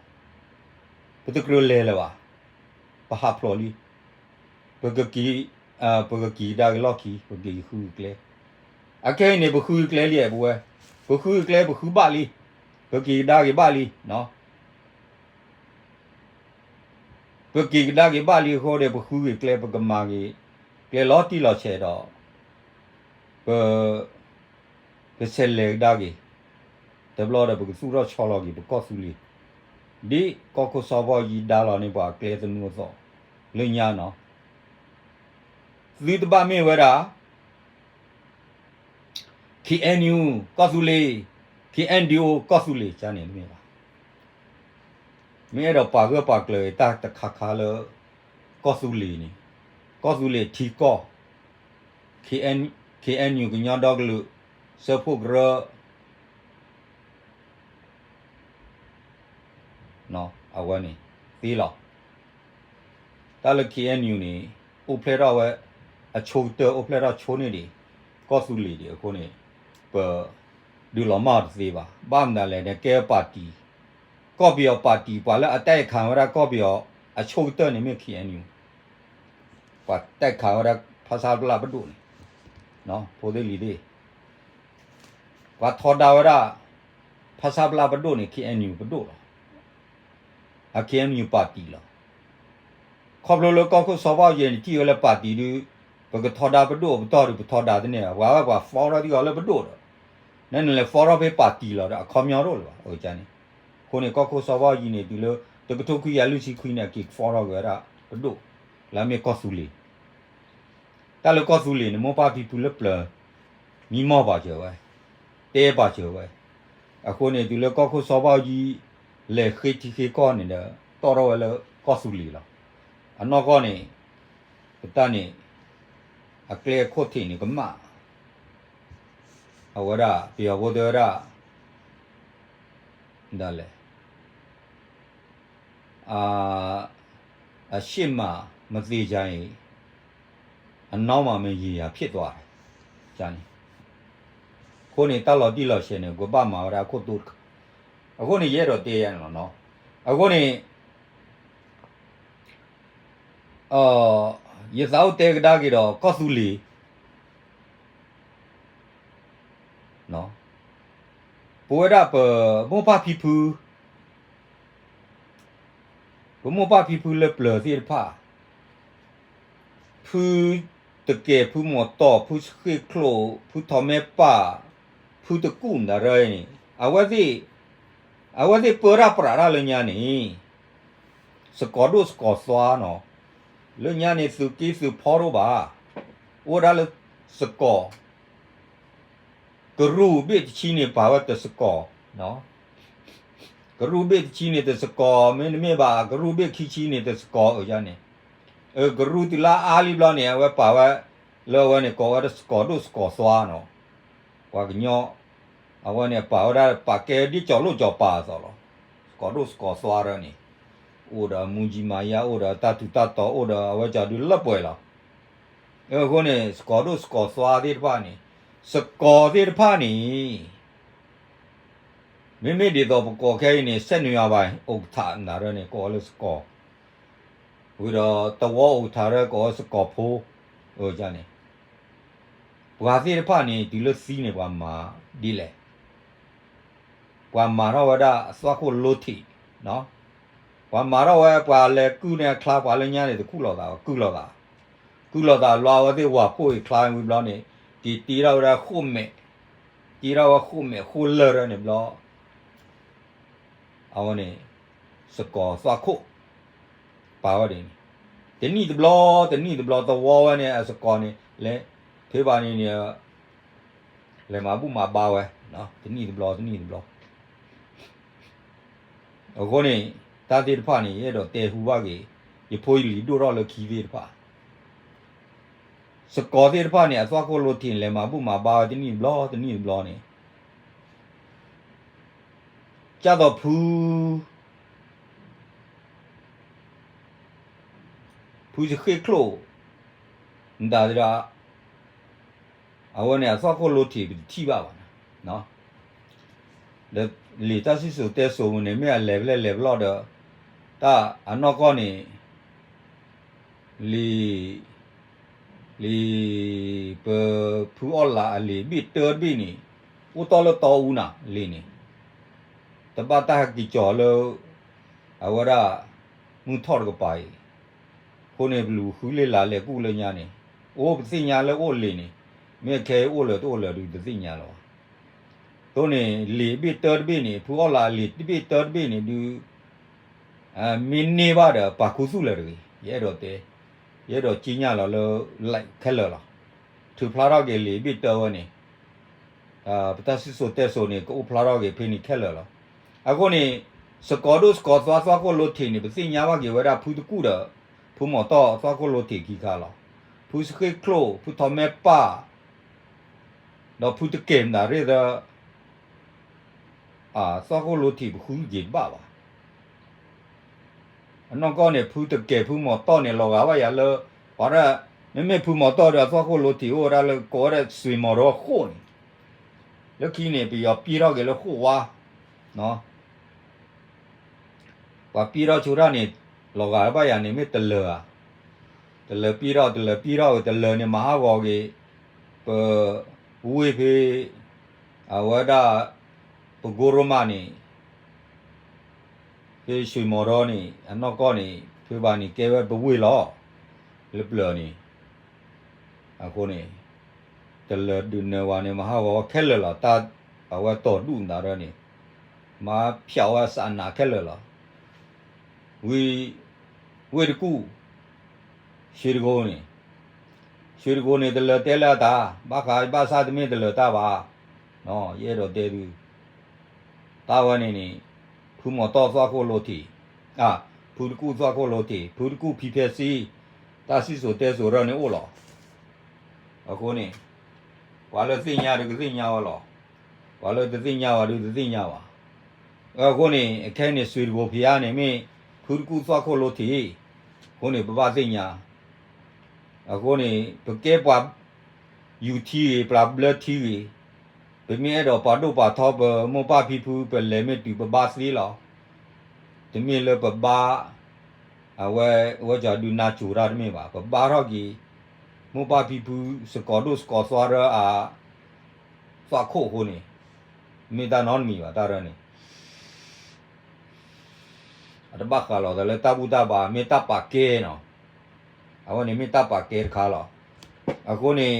ပတကြၢးလဲၤလၢၤဘၣ်. ပဟးဖျိးလံ. ပကက့ၤ ပကက့ၤကဒါက့ၤလီၢ်ခံ ပက့ၤဃုကျဲ အခဲအံၤန့ၣ် ပဃုကျဲလံ ပဝဲ ပဃုကျဲ ပဃုဘၣ်လံ ပက့ၤကဒါက့ၤဘၣ်လံ ပက့ၤကဒါက့ၤဘၣ်လံအဃိဒီး ပဃုက့ၤကျဲ ပကမၤက့ၤ ကျဲလီၤတံၢ်လီၤဆဲးဒီး ပ ကဆဲးလဲၤကဒါက့ၤ တဘျီဒီး ပကသူၣ်ထီၣ်ဆီလီၤက့ၤ ပကီၢ်သူလ့ၤ ဒ်ကီၢ်ခိၣ်စီၤဘီယံၤဒါလီၤန့ၢ်ပှၤအကျဲသနူအသိး လၢညါနီၤ သုတဘၣ်မ့ၢ်ဝဲဒၣ် KNU ကီၢ်သူလ့ၤ K N D O ကီၢ်သူလ့ၤန့ၣ်တမ့ၢ်ဘၣ်. မ့ၢ်အဲၣ်ဒိးပာ်ဂၢၢ်ပာ်ကျၢၤတၢ်တခါခါလၢ ကီၢ်သူလ့ၤန့ၣ်, ကီၢ်သူလ့ၤထံကီၢ်, K N, K N U ကညီဒီကလုာ်, စၢဖှိၣ်ကရၢ အဝဲန့ၣ်သ့လီၤ. တၢ်လၢ K N U န့ၣ် အိၣ်ဖျဲၣ်ထီၣ်ဝဲ အဆိကတၢၢ် အိၣ်ဖျဲၣ်ထီၣ်ဆိန့ၢ်ဒံး ကီၢ်သူလ့ၤဒံးအဃိန့ၣ် ပဒုးလီၤမၢ်အီၤတသ့ဘၣ်. ဘၣ်မနုၤလဲၣ်န့ၣ် ကဲပၣ်တံၣ်, ကီၢ်ပယီၤပၣ်တံၣ် ပှၤလၢအတဲခးဝဲဒၣ်ကီၢ်ပယီၤအဆိကတၢၢ်န့ၣ်မ့ၢ် K N U, ပှၤတဲခးဝဲဒၣ်ဖဆပလပဒိၣ်န့ၣ်, ဖိသ့ၣ်လံၤသ့ၣ် ပှၤထီဒါဝဲဒၣ် ဖဆပလပဒိၣ်န့ၣ် K N U ပဒိၣ်လီၤ. အ K N U ပၣ်တံၣ်လီၤ. ခီဖျိလၢကီၢ်ခိၣ်စီၤဘၣ်အူကၠံန့ၣ် ထံၣ်ဝဲလၢပၣ်တံၣ်ဒုး ပကထီဒါပဒိၣ်အပတီၢ်ဒုး ပထီဒါတန့ၢ်ဘၣ်. ပှၤဝဲပှၤ form ထီၣ်တံၢ်အီၤလၢပဒိၣ်ဒီး နနလဲၤ form ထီၣ်ဖဲပၣ်တံၣ်လီၤဒီး အခီပညီတအိၣ်လၢၤဘၣ် အန့ၣ်. အဃိန့ၣ် ကီၢ်ခိၣ်စီၤဘၣ်အူကၠံန့ၣ် တုၤလၢတကထိခွံကယၤလွံၢ်ဆံခွံန့ၣ် အက့ၤ form ထီၣ်က့ၤဝဲဒၣ်ပဒိၣ် လၢအမ့ၢ်ကီၢ်သူလ့ၤ တၢ်လၢကီၢ်သူလ့ၤန့ၣ် မိၢ်ပၢ်ဖံဖုလၢပျၢၤ မံမီၢ်ပာ်စၢၤဝဲ, တဲပာ်စၢၤဝဲ. အဃိန့ၣ် တုၤလၢကီၢ်ခိၣ်စီၤဘၣ်အူကၠံ လဲၤဃ့ထံဃ့ကီၢ်န့ၣ်ဒီး တီၣ်ထီၣ်ဝဲလၢကီၢ်သူလ့ၤလီၤ. အနီၢ်ကီၢ်န့ၣ် ပတၢ်န့ၣ် အကျဲအခိၣ်ထံးန့ၣ်ကမၣ် အဝဲဒၣ် ပယီၤဖိတဲဝဲဒၣ် ဒ်လဲၣ် အ အရှေ့မှာမသေချာရင် အနောက်မှာမရေရာဖြစ်သွားတယ် န့ၣ်. အဃိန့ၣ် တၢ်လီၤတံၢ်လီၤဆဲးန့ၣ် ကဘၣ်မၤဝဲဒၣ်အခိၣ်တိတခါ. အဃိန့ၣ် ယအဲၣ်ဒိးတဲယၤန့ၣ်လီၤ. အဃိန့ၣ် ယသးအိၣ်တဲကဒါက့ၤဒီး ကီၢ်သူလ့ၤ ပဝဲဒၣ်ပမိၢ်ပၢ်ဖံဖု ပမိၢ်ပၢ်ဖံဖုလၢပျၢၤသ့ၣ်တဖၣ် ဖုတကဲၤ ဖုမီၤတီၢ် ဖုဃ့ၢ်ချိၣ် ဖုထီးမဲပၢ် ဖုတကူၣ်နတရၢန့ၣ် အဝဲသ့ၣ် အဝဲသ့ၣ်ပၢတၢ်ပြးတၢ်လၢညါန့ၣ် စကီၤဒိၣ်စကီၤသွါနီၤ. လၢညါန့ၣ် သုးက့သုးဖီတအိၣ်ဘၣ်. အိၣ်ဝဲဒၣ်လၢစကီၤ ကရူၢ်ဘ့ၣ်တဆံန့ၣ် ပာ်ဝဲတစကီၤ, ကရူၢ်ဘ့ၣ်တဆံန့ၣ်တစကီၤ မ့တမ့ၢ်ဘၣ် ကရူၢ်ဘ့ၣ်ခံဆံန့ၣ်တစကီၤအန့ၣ်, ကရူၢ်တုၤလၢအါလံဘျီန့ၣ် အဝဲပာ်ဝဲ လၢအဝဲန့ၣ် ကိးဝဲဒၣ်စကီၤဒိၣ်စကီၤသွါနီၤ. ပှၤကညီ အဝဲန့ၣ်ပာ်ဝဲဒၣ် ပာ်ကဲဒ်ကၠီၤလိၣ်ကၠီၤပၤအသိးလီၤ. စကီၤဒိၣ်စကီၤသွါရၢန့ၣ် အိၣ်ဒီးမူကံမၤယါ အိၣ်ဒီးတၢ်ထူးတၢ်တီၤ အိၣ်ဒီးအဝဲကၠီၤဒုလၢပှဲၤလီၤ. အဃိန့ၣ် စကီၤဒိၣ်စကီၤသွါသ့ၣ်တဖၣ်န့ၣ် စကီၤသ့ၣ်တဖၣ်န့ၣ် မ့မ့ၢ်ဒ်သိးပကိးခဲအံၤန့ၣ် စဲးနွံအဘၣ် အိၣ်ကထးနၤရၢန့ၣ် ကိးဝဲလၢစကီၤ, ဝံၤဒီးတဝီအိၣ်ကထးရၢကိးဝဲစကီၤဖိ, န့ၣ် ပှၤသ့ၣ်တဖၣ်န့ၣ် တုၤလၢသံန့ၣ် ပှၤမၤဒ်လဲၣ်, ပှၤမၤထီၣ်ဝဲဒၣ်အသွၣ်ခိၣ်လိထံး, ပှၤမၤထီၣ်ဝဲ ပှၤလဲၤကုၢ်န့ၣ်အချါ ပှၤလၢညါန့ၣ် တကူၣ်လိာ်သး ကုၢ်လိာ်သး, ကုၢ်လိာ်သးဘျီ အဝဲသ့ၣ်ဝၤဖှိၣ်အံၤချါဝံၤဘျီန့ၣ် က့ၤတ့ထီၣ်ဝဲဒၣ်ဃိၣ်မဲာ်, တ့ထီၣ်ဝဲဃိၣ်မဲာ်ဃိၣ်လၢၢ်ရၢန့ၣ်ဘျီ အဝဲန့ၣ် စကီၤသွၣ်ခိၣ် ပာ်ဝဲဒ်န့ၣ်, တနံၣ်တဘျီ တနံၣ်တဘျီ သဝီဝဲန့ၣ် အစကီၤန့ၣ် လဲၤ ဖဲဘၣ်န့ၣ်န့ၣ် လဲၤမၤဘူၣ်မၤဘါဝဲ တနံၣ်တဘျီ တနံၣ်တဘျီ. အဃိန့ၣ် တၢ်သ့ၣ်တဖၣ်န့ၣ် ယအဲၣ်ဒိးတဲဟူဘၣ်က့ၤ ယဖိယလံၤဒိၣ်ထီၣ်လၢခံသ့ၣ်တဖၣ် စကီၤသ့ၣ်တဖၣ်န့ၣ် အသွၣ်ခိၣ်လိထံး လဲၤမၤဘူၣ်မၤဘါဝဲတနံၣ်တဘျီ တနံၣ်တဘျီန့ၣ် ကၢ်သိးဖု ဖုဃ့ၢ်ချိၣ် နတၢ်ဒီး အဝဲန့ၣ် အသွၣ်ခိၣ်လိထံး ပတထံၣ်ဘၣ်ဘၣ်. ဒီးလံာ်တၢ်စံၣ်စိၤတဲစိၤမူန့ၣ် မ့ၢ်အလဲၤဖဲလဲၣ်လဲၤဖဲလဲၣ်ဒီး တၢ်အနီၢ်ကီၢ်န့ၣ် လံာ် လံာ် ပဖုအီၣ်လးအလံာ်ဘ့ၣ်တၢတဘ့ၣ်န့ၣ် အိၣ်တီၢ်လၢတီအူနၤ လံာ်န့ၣ် တဘၣ်တၢ်ဟဲက့ၤကၠီၤလၢ အဝဲဒၣ် မုၢ်ထီၣ်တကပၤအံၤ အဃိန့ၣ် ပလူၤဃုလ့ၢ်လၢလဲၤကူၣ်လၢညါန့ၣ် အိၣ်ပသ့ၣ်ညါလၢအိၣ်လံာ်န့ၣ် မ့ၢ်ခဲအံၤအိၣ်လၢတအိၣ်လၢဒုးတသ့ၣ်ညါလၢၤဘၣ်. အဃိန့ၣ် လံာ်ဘ့ၣ်တၢတဘ့ၣ်န့ၣ် ဖုအီၣ်လးအလံာ်တဘ့ၣ်တၢတဘ့ၣ်န့ၣ်ဒုး မ့ၢ်န့ၢ်ဘၣ်ဒီး ပာ်ခူသူၣ်လၢၤတဂ့ၤ ယအဲၣ်ဒိးတဲ ယအဲၣ်ဒိးက့ညၣ်လီၤလၢ like ခဲလၢာ်လီၤ. ထုးဖျါထီၣ်က့ၤလံာ်ဘ့ၣ်တၢဝဲန့ၣ် ပတၢ်စံၣ်စိၤတဲစိၤန့ၣ် ကအိၣ်ဖျါထီၣ်က့ၤဖဲန့ၣ်ခဲလၢာ်လီၤ. အဃိန့ၣ် စကီၤဒိၣ်စကီၤသွါသွၣ်ခိၣ်လိထံးန့ၣ် ပသ့ၣ်ညါဘၣ်က့ၤဝဲဒၣ်ဖုတကူၣ်ဒီး ဖုမီၤတီၢ်သွၣ်ခိၣ်လိထံးခံခါလီၤ. ဖုစဃ့ၣ်ချိၣ် ဖုထီးမဲပၢ် ဒီးဖုတကဲၤမတၤရ့ၣ်သၢ သွၣ်ခိၣ်လိထံးပဃုက့ၤတဘၣ်ဘၣ်. အနီၢ်ကီၢ်န့ၣ် ဖုတကဲၤဖုမီၤတီၢ်န့ၣ် လီၤဂာ်ဘၣ်ယၤလၢ ပှၤဒၣ် မ့မ့ၢ်ဖုမီၤတီၢ်ဒီးအသွၣ်ခိၣ်လိထံးအိၣ်ဝဲဒၣ်လၢကိးဝဲဒၣ်စွ့ၤမီၤဒီခိၣ်န့ၣ် လၢခံန့ၣ် ပယီၤပ့ၢ်ထီၣ်က့ၤလၢခိၣ်ဝါ ပှၤပ့ၢ်ထီၣ်ဆိတၢ်န့ၣ် လီၤဂာ်ဘၣ်ယၤန့ၣ်မ့ၢ်တလၢၤဧါ. တလၢၤပ့ၢ်ထီၣ် တလၢၤပ့ၢ်ထီၣ်ဝဲ တလၢၤန့ၣ် မၤဟးဂီၤက့ၤ ပ ဝ့ၢ်ဖဲ အဝဲဒၣ် ပကိရိမးန့ၣ် ဖဲစွ့ၤမီၤဒီန့ၣ် အနီၢ်ကီၢ်န့ၣ် ဖဲဘၣ်န့ၣ်ကဲဝဲပဝ့ၢ်လီၤ. လၢပျၢၤန့ၣ် အဃိန့ၣ် တလၢၤဒုးနၢၤဝဲန့ၣ် မၤဟးဂီၤဝဲခဲလၢာ်လီၤ. တၢ်အဝဲတီၢ်ဒူၣ်မတၤဒီန့ၣ် မၤဖျိးဝဲစးနးခဲလၢာ်လီၤ. ဝ့ၢ် ဝ့ၢ်တကူၣ် ရွှေတံဂုံန့ၣ် ရွှေတံဂုံန့ၣ် တလၢၤတဲလၢအတၢ် ဘၣ်ဃးဘၣ်ဆၣ်တမ့ၢ်တလၢၤတၢ်ဘၣ်. ယအဲၣ်ဒိးတဲသု တၢ်ဝဲန့ၣ်န့ၣ် ဖုမီၤတီၢ်သွၣ်ခိၣ်လိထံး ဖုတကူၣ်သွၣ်ခိၣ်လိထံး ဖုတကူၣ်ဖံဖဲစ့ တၢ်စံၣ်စိၤတဲစိၤရၢၢ်န့ၣ်အိၣ်လီၤ. အဃိန့ၣ် ပှၤလၢသ့ၣ်ညါဒီးကသ့ၣ်ညါဝဲလီၤ. ပှၤလၢတသ့ၣ်ညါဝဲဒီးတသ့ၣ်ညါဘၣ်. အဃိန့ၣ် အခဲအံၤန့ၣ် စွ့ၤတံဂုံဖံဧါန့ၣ်မ့ၢ် ဖုတကူၣ်သွၣ်ခိၣ်လိထံး အဃိန့ၣ် ပဘၣ်သ့ၣ်ညါ အဃိန့ၣ် ပကဲပှၤ ယူၤထံဂ့ၤ ပှၤဘျၢထံဂ့ၤ, ပမ့ၢ်အဲၣ်ဒိးပှၤဒိၣ်ပှၤထီ ပမိၢ်ပၢ်ဖံဖု ပလဲၤမ့ၢ်တုၤပဘါသ့လီၤ. တမ့ၢ်လၢပဘါ အဝဲ အဝဲကဒုးနါစိၤတၢ်တမ့ၢ်ဘၣ်, ပဘါထီၣ်က့ၤ မိၢ်ပၢ်ဖံဖု စကီၤဒိၣ်စကီၤသွါရၢအ သွၣ်ခိၣ်အဃိန့ၣ် မ့ၢ်တၢ်နီတမံၤဘၣ် တၢ်ရၢန့ၣ် အတဘၣ်ဃးလီၤသးလၢတၢ်ဘူၣ်တၢ်ဘါ မ့ၢ်တၢ်ပာ်ကဲနီၤ. အဝဲန့ၣ်မ့ၢ်တၢ်ပာ်ကဲတခါလီၤ. အဃိန့ၣ်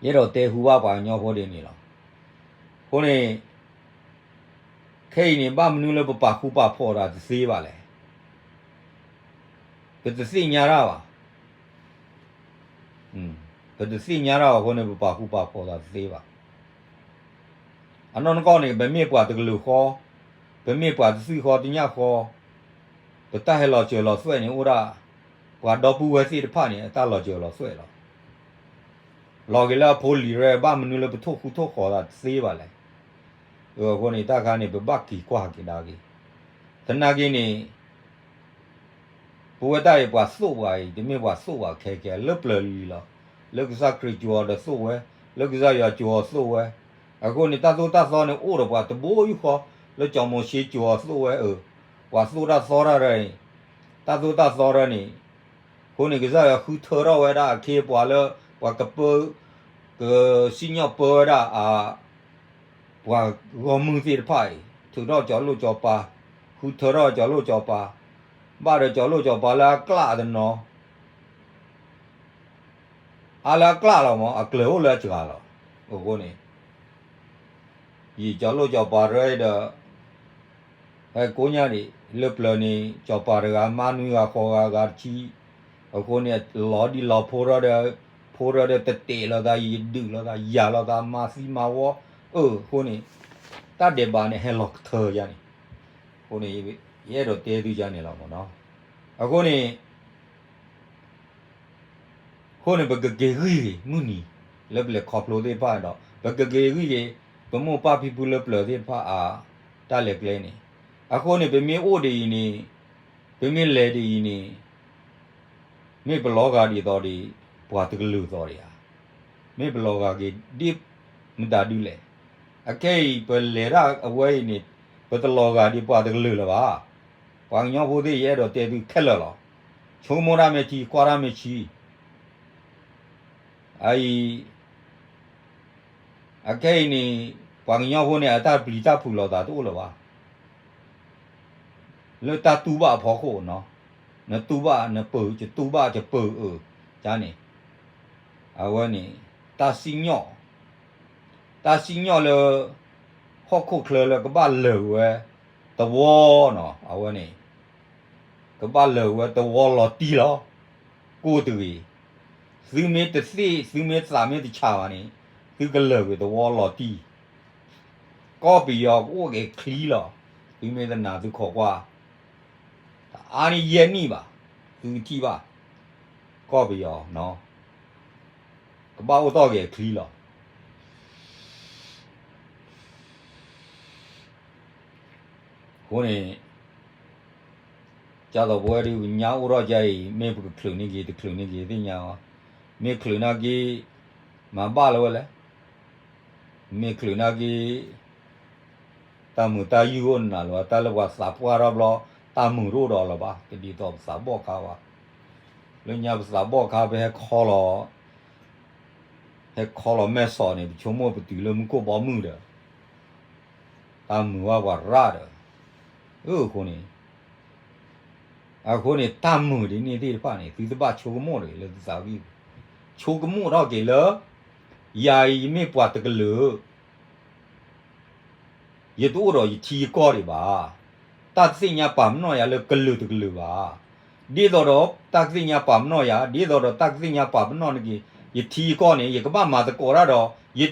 ယအဲၣ်ဒိးတဲဟူဘၣ်ပှၤကညီဖိဒ်န့ၣ်လီၤ. အဃိန့ၣ် ခဲအံၤန့ၣ် ဘၣ်မနုၤလၢပပာ်ဃူပာ်ဖိးတၢ်တသ့ဘၣ်လဲၣ်. ပတသ့ၣ်ညါတၢ်ဘၣ်. ပတသ့ၣ်ညါတၢ်ဘၣ်အဃိန့ၣ် ပပာ်ဃူပာ်ဖိးတၢ်တသ့ဘၣ်. အနီၢ်နီၢ်ကီၢ်န့ၣ် ပမ့ၢ်ပှၤတကလုာ်ဃီ, ပမ့ၢ်ပှၤတသွံၣ်ဃီတညၣ်ဃီ, ပတၢ်ဟဲလီၤစၢၤလီၤသွဲၣ်န့ၣ်အိၣ်ဒၣ်, ပှၤဒီပုၢ်ဝဲၢ်သ့ၣ်တဖၣ်န့ၣ် အတၢ်လီၤစၢၤလီၤသွဲၣ်လီၤ. လီၤက့ၤလၢအဖိလံၤရဲ ဘၣ်မနုၤလၢပထိၣ်ဃူထိၣ်ဃီၤသးတသ့ဘၣ်လဲၣ်. အဃိန့ၣ် တၢ်ခါန့ၣ် ပဘၣ်က့ၤကွၢ်က့ၤဒါက့ၤ, သနာ်က့န့ၣ် ပဝဲတၢ်အံၤပှၤသိၣ်ပှၤအံၤ တမ့ၢ်ပှၤသိၣ်ပှၤခဲကဲ လၢပျၢၤလံၤလီၤ. လၢကစၢ်ခရံာ်စိာ်အီၤဒီးသိၣ်ဝဲ, လၢကစၢ်ယွၤစိာ်အီၤသိၣ်ဝဲ. အဃိန့ၣ် တၢ်သိၣ်တၢ်သီန့ၣ်အိၣ်ဒီးပှၤတဘိယူၢ်ဃီ, လၢစီၤမိၤၡ့စိာ်အီၤသိၣ်ဝဲအၢ, ပှၤသိၣ်တၢ်သီတၢ်ရၢန့ၣ်, တၢ်သိၣ်တၢ်သီရၢန့ၣ်, အဃိန့ၣ် ကစၢ်ယွၤဃုထၢထီၣ်ဝဲဒၣ်အခ့အပှၤလၢ ပှၤကပၢ, ကစံၣ်ညီၣ်ပၢဝဲဒၣ်အ ပှၤဂီၢ်မုၢ်သ့ၣ်တဖၣ်အံၤ ထုးထီၣ်ကၠီၤလိၣ်ကၠီၤပၤ, ဃုထၢထီၣ်ကၠီၤလိၣ်ကၠီၤပၤ, ဘၣ်ဒီးကၠီၤလိၣ်ကၠီၤပၤလၢအကျၣ်တနီၤ, အါလၢအကျၣ်လီၤမး အကျၢၤအိၣ်လၢအစှၤလီၤ. အဃိန့ၣ် ယံာ်ကၠီၤလိၣ်ကၠီၤပၤရဲဒီး ဟဲကိးညါဒံး လၢပျၢၤန့ၣ် ကၠီၤပၤတဂၤမါနွံဂၤဃိးဂၤဂၤတဆံ, အဃိန့ၣ် လီၤဒံၣ်လီၤဖိထီၣ်ဒီး, ဖိထီၣ်ဒီးတတဲာ်လိာ်သး ယဒုးလိာ်သး ယၤလိာ်သး မၤသံမၤဝီ, အၢ အဃိန့ၣ် တၢ်ဒဲးဘးန့ၣ် ဟဲလီၤကထၢယါန့ၣ်, အဃိန့ၣ် ယအဲၣ်ဒိးတဲသုယါန့ၣ်လီၤမးနီၤ. အဃိန့ၣ် အဃိန့ၣ် ပကက့ၤဂံၢ်ဂ့ၤမုၢ်နံၤ လၢပလဲၤခီဖျိသ့ၣ်တဖၣ်ဒီး ပကက့ၤဂံၢ်ဂ့ၤ ပမိၢ်ပၢ်ဖံဖုလၢပျၢၤသ့ၣ်တဖၣ်အ တၢ်လဲၤကျဲန့ၣ်, အဃိန့ၣ် ပမ့ၢ်အိၣ်ဒ်အံၤန့ၣ်, ပမ့ၢ်လဲၤဒ်အံၤန့ၣ်, မ့ၢ်ပလီၤဂာ်ဒ်သိးဒီး ပှၤတကလုာ်သိးဒံးဧါ. မ့ၢ်ပလီၤဂာ်က့ၤဒ်မတၤဒုလဲၣ်. အခဲအံၤ ပလဲၤတၢ်အဝဲအံၤန့ၣ် ပတလီၤဂာ်ဒ်ပှၤတကလုာ်လၢၤဘၣ်. ပှၤကညီဖိသ့ၣ် ယအဲၣ်ဒိးတဲသုခဲလၢာ်လီၤ. ဆိကမိၣ်တၢ်မ့ၢ်ထံ ကွၢ်တၢ်မ့ၢ်ဆံ အအံၤ အခဲအံၤန့ၣ် ပှၤကညီဖိန့ၣ် အတၢ်ပျံၤတၢ်ဖုးလိာ်သးတအိၣ်လၢၤဘၣ်. လၢတၢ်တူၢ်ဘၣ်အဖီခိၣ်နီၤ, နတူၢ်ဘၣ်နပၢၤ ယတူၢ်ဘၣ်ယပၢၤအၢ ကန့ၣ်, အဝဲန့ၣ် တၢ်စံၣ်ညီၣ် တၢ်စံၣ်ညီၣ်လၢ ဟီၣ်ခိၣ်ချၢလၢကဘၣ်လၢာ်ဝဲ သဝီနီၤ, အဝဲန့ၣ် ကဘၣ်လၢာ်ဝဲသဝီလီၤတံၢ်လီၤ. ကိၢ်တဂ့ၤ, သုမ့ၢ်တသ့ၣ် သုမ့ၢ်သးမ့ၢ်တဆးဘၣ်န့ၣ်, သုကလၢာ်ကွံာ်သဝီလီၤတံၢ်, ကီၢ်ပယီၤကအိၣ်က့ၤချံလီၤ. သုမ့ၢ်တနာ်သုခိးကွၢ်, တအါန့ၢ်ယဲၢ်နံၣ်ဘၣ်, သုကထံၣ်ဘၣ်, ကီၢ်ပယီၤ ကဘၣ်အိၣ်တီၢ်က့ၤအချံလီၤ. အဃိန့ၣ် ကၢ်သိးပဝဲဒုး ပညါအိၣ်ထီၣ်ကါအံၤ မ့ၢ်ပကချုးန့ၢ်က့ၤ တချုးန့ၢ်က့ၤသ့ၣ်ညါအီၤ, မ့ၢ်ချုးနာ်က့ မၤဘၣ်လၢၤဝဲလဲၣ်, မ့ၢ်ချုးနာ်က့ တၢ်မုာ်တၢ်ယုၢ်အိၣ်နၤလၢၤဘၣ်, တၢ်လၢပှၤသးပှၢ်ထီၣ်ဘျီ တၢ်မုာ်တအိၣ်ဒီးလၢၤဘၣ်, တဒ်သိးပသးဘီၣ်ခါဘၣ်. လၢညါပသးဘီၣ်ခါ ပဟဲခီလီၤ ဟဲခီလီၤမဲာ်စီၤန့ၣ် ပဆိကမိၣ်ပတုၤလၢမူခိၣ်ဘီမုၢ်ဒီး တၢ်မုာ်ဘၣ်ပှၤရၣ်ဒီး, အဃိန့ၣ် အဃိန့ၣ် တၢ်မုာ်ဒ်န့ၣ်သ့ၣ်တဖၣ်န့ၣ် သုတဘၣ်ဆိကမိၣ်တဂ့ၤလၢသုသးဝံၣ်ပူၤ, ဆိကမိၣ်ထီၣ်က့ၤလၢ ယၤအံၤ ယမ့ၢ်ပှၤတကလုာ် ယတအိၣ်ဒီးယထံယကီၢ်ဒံးဘၣ်. တၢ်တသ့ၣ်ညါပာ်ပနီၣ်ယၤလၢကလုာ်တကလုာ်ဘၣ်. ဒ်သိးဒီး တၢ်ကသ့ၣ်ညါပာ်ပနီၣ်ယၤ, ဒ်သိးဒီးတၢ်ကသ့ၣ်ညါပာ်ပနီၣ်န့ၣ်က့ၤ ယထံယကီၢ်န့ၣ် ယကဘၣ်မၤသကိးတၢ်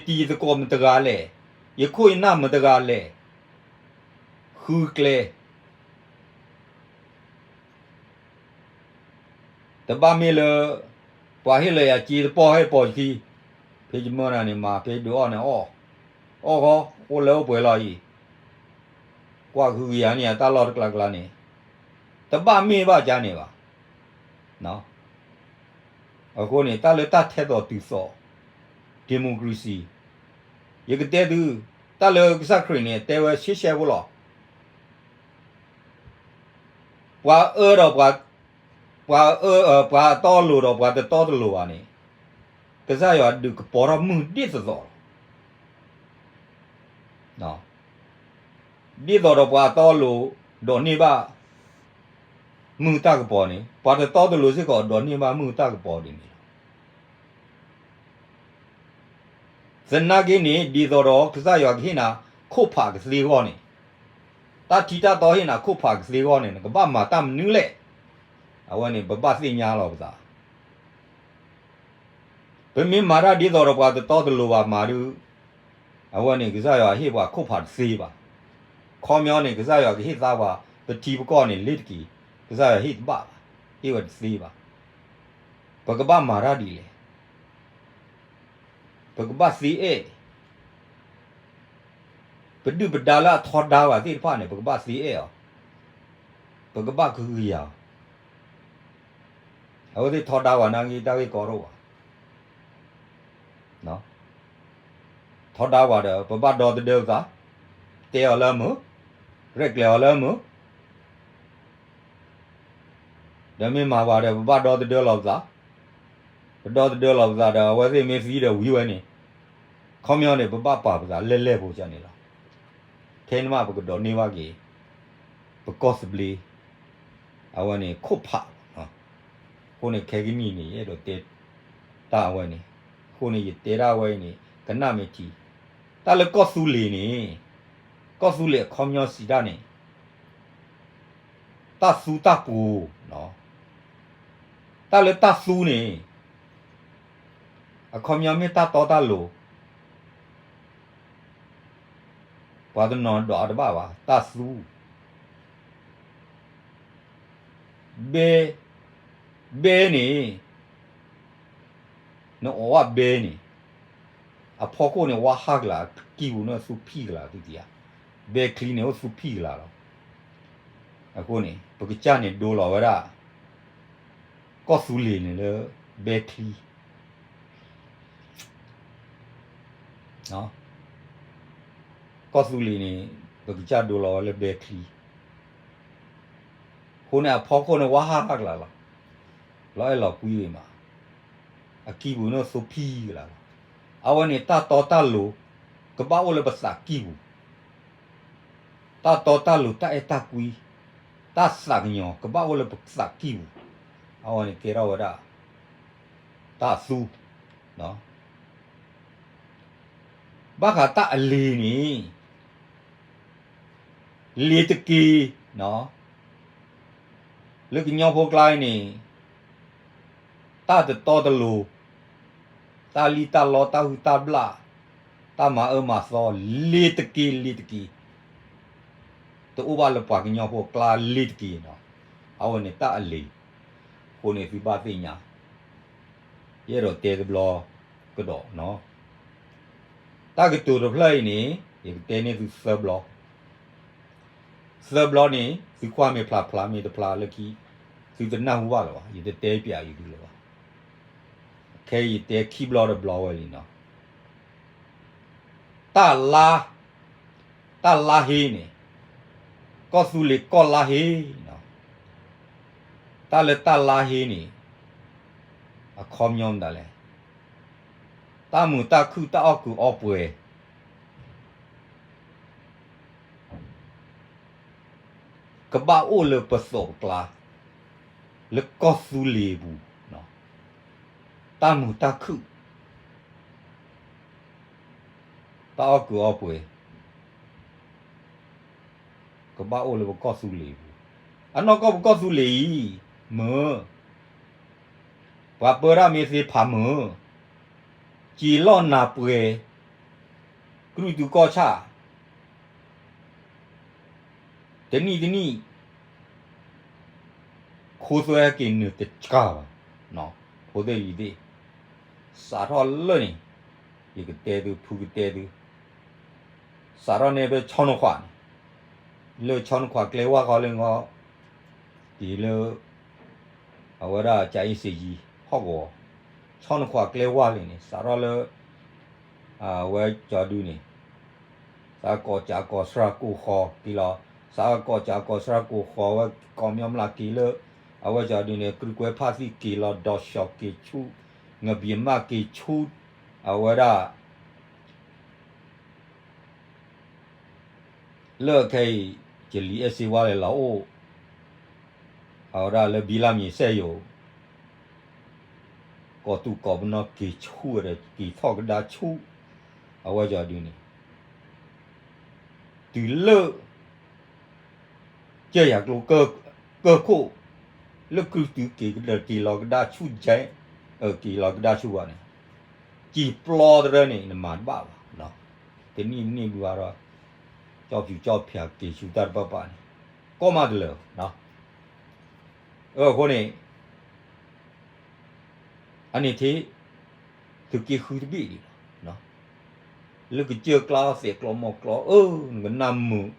ဒီး ယတံၤယသကိးမတဂၤလဲၣ်, ယခိၣ်ယနၢ်မတဂၤလဲၣ်, ဃုကျဲ တဘၣ်မ့ၢ်လၢ ပှၤဟ့ၣ်လၢယၤစ့တပီၢ်ဟဲပိာ်ယခံ, ဖဲယမၢနၤန့ၣ် မၤဖဲဒုးအီၣ်န့ၣ်အီၣ်, အီၣ်ဃီ, အိၣ်လၢအိၣ်ပှဲၤလီၤအံၤ, ကွၢ်ဃုကယၤန့ၣ် အတၢ်လီၢ်တကျါကျါန့ၣ်, တဘၣ်မ့ၢ်ဘၣ်ကါန့ၣ်ဘၣ်. အဃိန့ၣ် တၢ်လၢတၢ်ထဲသိးတုၤသိး democracy ယကတဲသု, တၢ်လၢကစၢ်ခရံာ်န့ၣ် တဲဝဲရှဲရှဲဖိလီၤ. ပှၤအၢဒီး ပှၤအၢ, ပှၤအတီအလိၤဒီးပှၤတတီတလိၤဘၣ်န့ၣ်, ကစၢ်ယွၤဒုးကပီၤထီၣ်မုၢ်ဒ်သိးသိးလီၤ. ဒ်သိးဒီးပှၤအတီအလိၤ ဒိးန့ၢ်ဘၣ် မုၢ်တၢ်ကပီၤန့ၣ် ပှၤတတီတလိၤစ့ၢ်ကီး ဒိးန့ၢ်ဘၣ်မုၢ်တၢ်ကပီၤဒ်န့ၣ်လီၤ. သနာ်က့န့ၣ် ဒ်သိးဒီးကစၢ်ယွၤကဟ့ၣ်နၤ ခိၣ်ဖးကသ့အဂီၢ်န့ၣ်, တၢ်ထံတၢ်တီဟ့ၣ်နၤ ခိၣ်ဖးကသ့အဂီၢ်န့ၣ် နကဘၣ်မၤတၢ်မနုၤလဲၣ်. အဝဲန့ၣ် ပဘၣ်သ့ၣ်ညါလီၤပသး ပမ့ၢ်မၤတၢ်ဒ်သိးဒီးပှၤတတီတလိၤဘၣ်မၤဒုး, အဝဲန့ၣ် ကစၢ်ယွၤဟ့ၣ်ပှၤခိၣ်ဖးတသ့ဘၣ်. ခီပညီန့ၣ် ကစၢ်ယွၤကဟ့ၣ်သါပှၤ ပထံပကီၢ်န့ၣ် လ့ၤတက့ၤ, ကစၢ်ယွၤဟ့ၣ်တဘၣ်ဘၣ်, ဟ့ၣ်ဝဲတသ့ဘၣ်. ပကဘၣ်မၤတၢ်ဒ်လဲၣ်. ပကဘၣ်သ့အဲၣ် ပဒုၣ်ပဒါလၢအထီဒါပှၤသ့ၣ်တဖၣ်န့ၣ် ပကဘၣ်သ့အဲၣ်အီၤ, ပကဘၣ်ကဟုကယာ်အီၤ. အဝဲသ့ၣ်ထီဒါပှၤနာ်က့ တၢ်ဂ့ၢ်ကီတအိၣ်ဘၣ်. ထီဒါပှၤဒီး ပဘၣ်ဒီသဒၢပသး, တဲအီၤလၢအမုာ်, ရဲၣ်ကျဲၤအီၤလၢအမုာ် ဒီးမ့ၢ်မၤပှၤဒီး ပဘၣ်ဒီသဒၢလီၤပသး, ပဒီသဒၢလီၤပသးဒီး အဝဲသ့ၣ်မ့ၢ်သံဒီးဝံၤဝဲန့ၣ်, ခီပညီန့ၣ် ပဘၣ်ပာ်ပသးလဲၢ်လဲၢ်ဖိကန့ၣ်လီၤ. ထဲန့ၣ်မးပကဒိးန့ၢ်ဘၣ်က့ၤ ပကီၢ်သဘျ့ အဝဲန့ၣ်ခိၣ်ဖးလီၤ. အဃိန့ၣ်ခဲကနံၣ်န့ၣ် ယအဲၣ်ဒိးတဲတၢ်အဝဲန့ၣ်, အဃိန့ၣ် ယတဲဒၣ်ဝဲအံၤန့ၣ် ကနၣ်မ့ၢ်ထံ, တၢ်လၢကီၢ်သူလ့ၤန့ၣ်, ကီၢ်သူလ့ၤအခီပညီစံးဒၣ်န့ၣ် တၢ်သူတၢ်ပူၤ, တၢ်လၢတၢ်သူန့ၣ် အခီပညီမ့ၢ်တၢ်တီတၢ်လိၤ, ပှၤတနီၤဒွးတဘၣ်ဘၣ် တၢ်သူ, ဘဲ, ဘဲန့ၣ် နအီၣ်ဝဲဘဲန့ၣ် အဖီခိၣ်န့ၣ် ဝါဟးကလၤ, ကံၢ်ပူၤန့ၣ်သူဖံကလၤသုသ့ဧါ, ဘဲချံန့ၣ်အိၣ်သူဖံကလၤလီၤ. အဃိန့ၣ် ပကစၢ်န့ၣ်ဒိလီၤဝဲဒၣ် ကီၢ်သူလ့ၤန့ၣ်လၢ ဘဲချံ ကီၢ်သူလ့ၤန့ၣ် ပကစၢ်ဒိလီၤဝဲလၢဘဲချံ, အဃိန့ၣ် အဖီခိၣ်န့ၣ် ဝါဟးကလၤလီၤ, လီၤအဲၣ်လီၤကွံမး, အကံၢ်ပူၤန့ၣ်သူဖံကလၤလီၤ. အဝဲန့ၣ် တၢ်တီတၢ်လိၤ ကဘၣ်အိၣ်လၢပသးကံၢ်ပူၤ, တၢ်တီတၢ်လိၤ တၢ်အဲၣ်တၢ်ကွံ တၢ်သးကညီၤ ကဘၣ်အိၣ်လၢပသးကံၢ်ပူၤ, အဝဲန့ၣ်ကဲထီၣ်ဝဲဒၣ် တၢ်သူ, ဘၣ်ဃးတၢ်အလံၤန့ၣ် လံၤတက့ၢ်, လၢကညီဖိကျါအံၤန့ၣ် တၢ်တတီတလိၤ, တၢ်လံၣ်တၢ်လီ တၢ်ဟုၣ်တၢ်ဘျၣ် တၢ်မၤအၢမၤသီလ့ၤတက့ၢ်လ့ၤတက့ၢ်, တအိၣ်ဘၣ်လၢပှၤကညီဖိအကျါလ့ၤတက့ၢ်နီၤ. အဝဲန့ၣ်တၢ်အလံၤ, အဃိန့ၣ်သုဘၣ်သ့ၣ်ညါ, ယအဲၣ်ဒိးတဲတဘျီကဒီးနီၤ. တၢ်ကတိၤတဖျၢၣ်အံၤန့ၣ် ယကတဲန့ၢ်သုသၢဘျီ, သၢဘျီန့ၣ် သုကွၢ်မ့ၢ်ဖျါဖျါမ့ၢ်တဖျါလၢခံ, သုတနၢ်ဟူဘၣ်လၢၤဘၣ်, ယတတဲပျးအံၤသုလၢၤဘၣ်. ခဲအံၤယတဲခံဘျီတဘျီဝဲလံနီၤ. တၢ်လါ, တၢ်လါဟ့န့ၣ်, ကီၢ်သူလ့ၤကီၢ်လါဟ့နီၤ. တၢ်လၢတၢ်လါဟ့န့ၣ် အခီပညီမတၤလဲၣ်, တၢ်မုာ်တၢ်ခုၣ်တၢ်အီၣ်ကုးအီပှဲၤ ကဘၣ်အိၣ်လၢပသိးပကျါ, လၢကီၢ်သူလ့ၤအပူၤ, တၢ်မုာ်တၢ်ခုၣ် တၢ်အီၣ်ကုးအီပှဲၤ ကဘၣ်အိၣ်လၢပကီၢ်သူလ့ၤပူၤ, အနီၢ်ကီၢ်ပကီၢ်သူလ့ၤအံၤ, မုာ်, ပှၤပၢတၢ်မ့ၢ်သ့ဖးမုာ်, စံာ်လီၢ်နၤပှဲၤ, ကြုၢ်တုၤကီၢ်ဆၣ် တနံၣ်တနံၣ် ခိသွဲဟဲက့ၤနုာ်တကၢ်ဘၣ်, ဖိသ့ၣ်လံၤသ့ၣ်, စးထီၣ်လၢန့ၣ်, ယကတဲသု ဖုကတဲသု, စးထီၣ်န့ၢ်ဖဲဆီနခွးန့ၣ်, လၢဆီနခွးကျဲဝါဃီလၢငီ, ဒ်လၢ အဝဲဒၣ်ကၠၤအ့စ့ၣ်ယံၤ ဟီၣ်ကဝီၤ, ဆီနခွးကျဲဝါလံန့ၣ် စးထီၣ်လၢ အဝဲကၠီၤဒုန့ၣ် စးကိးကၠးကိးစှၤကိးဃီၤက့ၤလီၤ, စးကိးကၠးကိးစှၤကိးဃီၤဝဲ ကိးမံၤမျးက့ၤလၢ အဝဲကၠီၤဒုန့ၣ် ကြုၢ်ကွဲဖါသံက့ၤလီၤ ဒီးၡီၤက့ၤဆူ ငဘံးမးက့ၤဆူ အဝဲဒၣ် လၢခဲအံၤ ကလံၤအဲၣ်စ့ဝါလဲၤလီၤအိၣ် အဝဲဒၣ်လၢဘံလၢ်မံၤစဲယိၤ ကိးတူာ်ကိးပနီၣ်က့ၤဆူၣ်ဝဲဒီး က့ၤထီၣ်ကဒါဆူၣ် အဝဲကၠီၤဒုန့ၣ် တုၤလၢ ကဲယၤကျိ ကၢၢ်ခိၣ် လၢကြုၢ်တုၤက့ၤကဒီး က့ၤလီၤကဒါဆူၣ်ကဲ က့ၤလီၤကဒါဆူၣ်ဘၣ်န့ၣ် စံာ်ပျီတရၢန့ၣ် နမၤတဘၣ်ဘၣ်. တနံၣ်တနံၣ်ဘျီဒီး ကၠီဖၠူကၠီဖၠးက့ၤဆူတၢ်တပာ်ပာ်န့ၣ် ကိးမးတလၢာ်ဘၣ်. အဃိန့ၣ် အန့ၣ်ထံ သုးက့ဃုတဘ့ၣ်ဒံးလီၤ. လၢကစၢၢ်ကျါသဲးကျီမီၢ်ကျီ အၢ နကနၣ်မုာ်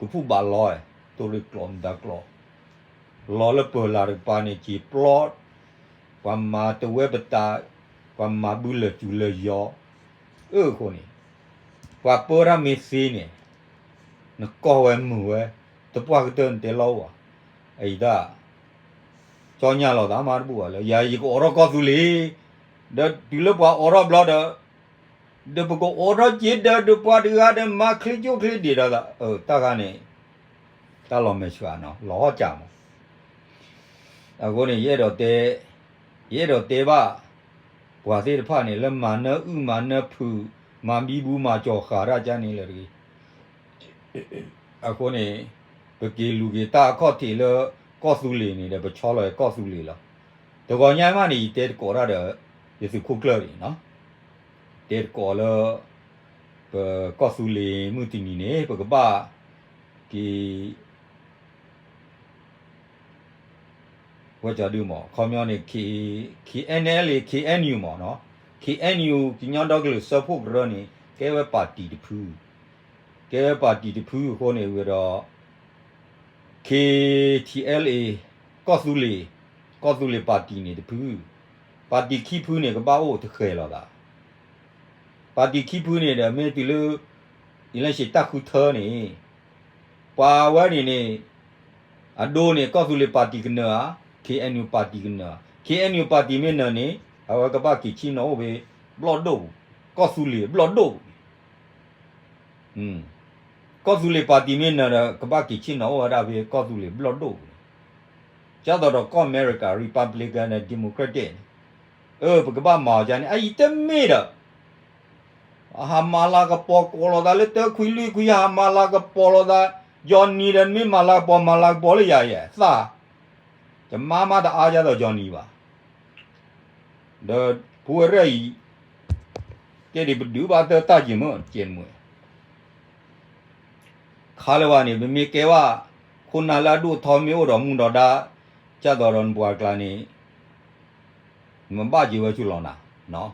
ကဖုၣ်ဘၣ်လီၤ တိၢ်ရ့ၣ်ကျီမဒါကျီ လီၤလၢပၢၤလၢ်တကပၤန့ၣ် စံာ်ပျီ ပှၤမၤတဝဲပတး ပှၤမၤဘုလၢာ်စူၤလၢာ်ယီၤ အၢအဃိန့ၣ် ပှၤပၢတၢ်မ့ၢ်သ့န့ၣ် နကိးဝဲမုာ်ဝဲ တပှၢ်ကတၢၢ်နတဲလီၤအိၣ်ဘၣ်. အအံၤတၢ် ကၠီညါလီၤသးမးတဘူၣ်ဘၣ်လၢ ယၤယကအိးထီၣ်ကီၢ်သူလ့ၤ ဒီးတုၤလၢပှၤအိးထီၣ်ဘျီဒီး ဒီးပကအိးထီၣ်က့ၤဒီး ဒီးပှၤတဂၤဒီးမၤချ့ကၠိချ့ဒံးဒီး တၢ်ဂၤန့ၣ် တၢ်လီၤမဲာ်ဆှးနီၤ လီၤဟီၣ်စၢ်မး အဃိန့ၣ် ယအဲၣ်ဒိးတဲ ယအဲၣ်ဒိးတဲဘၣ် ပှၤသ့ၣ်တဖၣ်န့ၣ် လၢမၤနၢအုၣ်မၤနၢဖုး မၤဘံဘူမၤကၠီၤဃာ်တၢ်ကါန့ၣ်လၢတဂ့ၤ. အဃိန့ၣ် ပက့ၤလူၤက့ၤတၢ်အခီၣ်ထံးလၢ ကီၢ်သူလ့ၤန့ၣ်ဒီး ပဆီလီၤကီၢ်သူလ့ၤလီၤ. တဂီၤညါမးန့ၣ် ယတဲတကိးတၢ်ဒီး ယသုးခိၣ်ကျၢၢ်န့ၣ်နီၤ တဲတကိးလၢ ပကီၢ်သူလ့ၤမုၢ်တနံၤန့ၣ် ပကဘၣ်က့ၤ ဝဲကၠီဒုမး ခီပညီန့ၣ် K-, KNLA KNU မးနီၤ KNU ကညီဒီကလုာ်စၢဖှိၣ်ကရၢန့ၣ် ကဲဝဲပၣ်တံၣ်တဖု ကဲဝဲပၣ်တံၣ်တဖုအဃိန့ၣ်ဝဲဒီး KTLA ကီၢ်သူလ့ၤ ကီၢ်သူလ့ၤပၣ်တံၣ်န့ၣ်တဖု ပၣ်တံၣ်ခံဖုန့ၣ် ကဘၣ်အိၣ်တဃဲၤလီၤသး ပၣ်တံၣ်ခံဖုန့ၣ်ဒီး မ့ၢ်တုၤလၢ election တၢ်ဃုထၢန့ၣ် ပှၤဝဲန့ၣ်န့ၣ် အဒိန့ၣ် ကီၢ်သူလ့ၤပၣ်တံၣ်ကနၢၤဧါ KNU ပၣ်တံၣ်ကနၢၤဧါ KNU ပၣ်တံၣ်မ့ၢ်နၢၤန့ၣ် အဝဲကဘၣ်က့ၤဆ့ၣ်နီၤအိၣ်ဖဲ ဘျီၣ်ဒိၣ်ပူၤ ကီၢ်သူလ့ၤဘျီၣ်ဒိၣ်ပူၤန့ၣ် ကီၢ်သူလ့ၤပၣ်တံၣ်မ့ၢ်နၢၤဒီး ကဘၣ်က့ၤဆ့ၣ်နီၤအိၣ်ဝဲဒၣ်ဖဲကီၢ်သူလ့ၤဘျီၣ်ဒိၣ်ပူၤန့ၣ် ကသိးဒီးကီၢ်အမဲရကၤ Republican ဒီး Democratic န့ၣ် အၢ ပကဘၣ်မၤအီၤကန့ၣ် အအံၤတမ့ၢ်ဒီး ဟးမၤလၤကပီၤကိးလိာ်သးလၢတၢခွံလွံၢ်ခွံ ဟးမၤလၤကပီၤလိာ်သး Johnny ဒီး နမ့ၢ်မၤလၤကပီၤ မၤလၤကပီၤလၢယၤယဲ သၣ် ယမါမးတအါယသိး Johnny ဘၣ် ဒီးပဝဲရဲၣ်အံၤ ကဲဒံးပဒုးဘၣ်တၢ်တၢ်ယံာ်မ့ၢ် ကဲမ့ၢ် ခါလၢၤဘၣ်န့ၣ် ပမ့ၢ်ကဲဘၣ် ခိၣ်နၢ်လၢအဒိၣ်အထီမ့ၢ်အိၣ်ဒီးမူဒီးဒါ ကၢ်သိးဒီးနပှၤကျါန့ၣ် နမ့ၢ်ဘၣ်က့ၤဝဲဆူလီၤနၤ,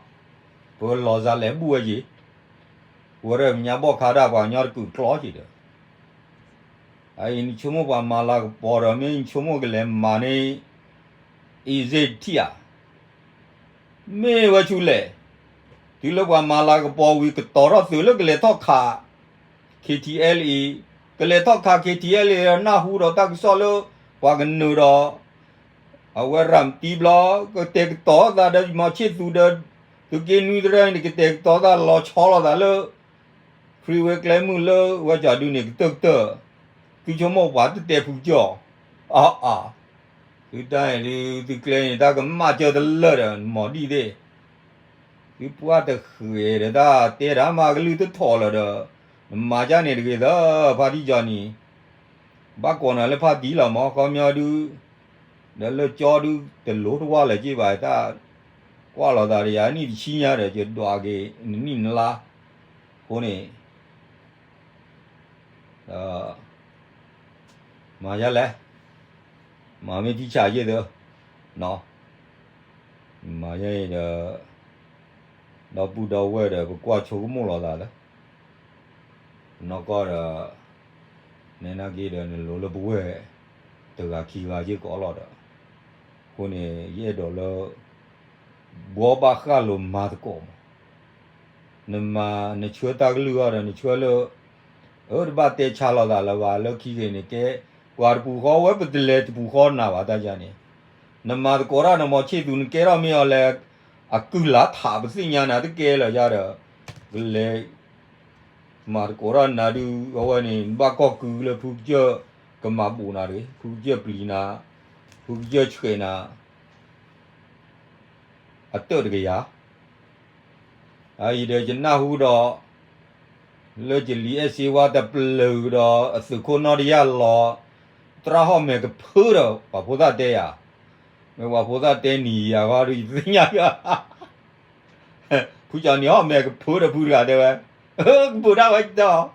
ပလီၤစၤလဲၤဘူၣ်ဝဲက့ၤ, ပဝဲဒၣ်ပညါဘီၣ်ခါဒၣ်ပှၤကညီတကုာ်ကျီက့ၤဒီး အအံၤနဆိကမိၣ်ပှၤမၤလၤကပီၤဒီး မ့ၢ်နဆိကမိၣ်ကလဲၤမၤန့ၣ် အ့စ့ၣ်ထံၣ်ဧါ, မ့ၢ်ဝဲဆူလဲၣ်, တုၤလၢပှၤမၤလၤကပီၤဝံၤ ကတီၤထီၣ်သုးလၢကလဲၤထီၣ်ခး ခ့ထံအဲလ်အံၤ, ကလဲၤထီၣ်ခး ခ့ထံအဲလ်အံၤ နၢ်ဟူဒီးတၢ်ကစီၣ်လၢ ပှၤကနုာ်ဒီး အဝဲရၤမတံဘျီ ကတဲာ်ကတီၤသးဒီး မီၤဆ့ၣ်သူဒီး သုးက့နွံတရၢန့ၣ် ကတဲာ်ကတီၤသးလီၤဆီလိာ်သးလၢ freeway ကျဲမုၢ်လၢဝဲကၠီဒုန့ၣ် ကတၢၢ်ကတၢၢ်, သုဆိကမိၣ်ပှၤတတဲဖုကၠီၣ်, အါအါ, သုတၢ်န့ၣ်ဒုး သုကျဲန့ၣ် တၢ်ကမၣ်ကၢၢ်တလၢာ်ဒီး မီၤဒံၣ်သ့ၣ်, သုပှၢ်တဃဲၤဒီးတၢ်တဲတၢ်မၤကလုၢ်တထီၣ်လၢၤဒီး နမၤကၢ်န့ၣ်တဂ့ၤသၢ ဖါတံၢ်ကၠီနံၤ, ဘၣ်ကိးနၤလၢဖါတံၢ်လီၤမး ခီပညီဒုး ဒီးလၢကၠီဒုး တလိၣ်တဝၢ်လၢၤက့ဘၣ် တၢ်ကွၢ်လိာ်သးဒီးယၤနံၣ်တဆံညါဒီး ယဒွးက့ၤနနံၣ်နလါ, အဃိန့ၣ် ဒီး မၤယါလဲၣ်, မၤမ့ၢ်ထံဆးယ့ၢ်သၢ, မၤယါအံၤဒီး ဒီပုၢ်ဒီဝဲၢ်ဒီး ပကွၢ်ဆိကမိၣ်လိာ်သးလၢ နီၢ်ကီၢ်ဒီး နဲနာ်က့ဒီး နလိၤလၢပဝဲၢ် တဂၤခံဂၤယ့ၢ်ကအီၣ်လီၤဒီး အဃိန့ၣ် ယအဲၣ်ဒိးလၢ ဘှီဘၣ်ဃၣ်လိာ်မၤသကိးမး, နမၤ နဆှၢတၢ်ကလုၢ်အီၤဒီး နဆှၢလၢ အၢတဘၣ်တဲဆါလိာ်သးလၢၤဘၣ် လၢခံဂ့ၤန့ၣ် ကဲပှၤတပူၤဃီဝဲ ပတလဲၤတပူၤဃီနၤဘၣ်တၢ်ယါန့ၣ်, နမၤသကိးတၢ်နမီၤဆ့ၣ်သူ နကဲထီၣ်မ့ၢ်အီၤလဲၣ် အကုၢ်လါထး ပသ့ၣ်ညါနၤတကဲလၢၤယါဒီး ကလဲၤ မၤသကိးတၢ်နၤဒုး အဝဲန့ၣ် နဘၣ်ကီၢ်ကုၢ်လၢဖုကစၢၢ်ကမၤဘူးနၤတဂ့ၤ, ဖုကစၢၢ်ပျံၤနၤ, ဖုကစၢၢ်ဆှဲးနၤ အတၢၢ်တကယၤ, အအံၤဒီးယနၢ်ဟူဒီး လၢကလံၤအဲၣ်စ့ဝါတပျုာ်ဒီး အသုးခိၣ်နီၢ်တယၢ်လီၤ, သရၣ်ဟီၣ်မဲာ်ကဖၢဒီး ပှၤဖိသၣ်တဲယၤ, မ့ၢ်ပှၤဖိသၣ်တဲနံၤယၤဂီၢ်ဒုး ယသ့ၣ်ညါယၤ ဖုကၠီနံၤဟီၣ်မဲာ်ကဖၢဒီးဖုတဂၤတဲဝဲ, ကဖၢဒၣ်ဝဲကတၢၢ်,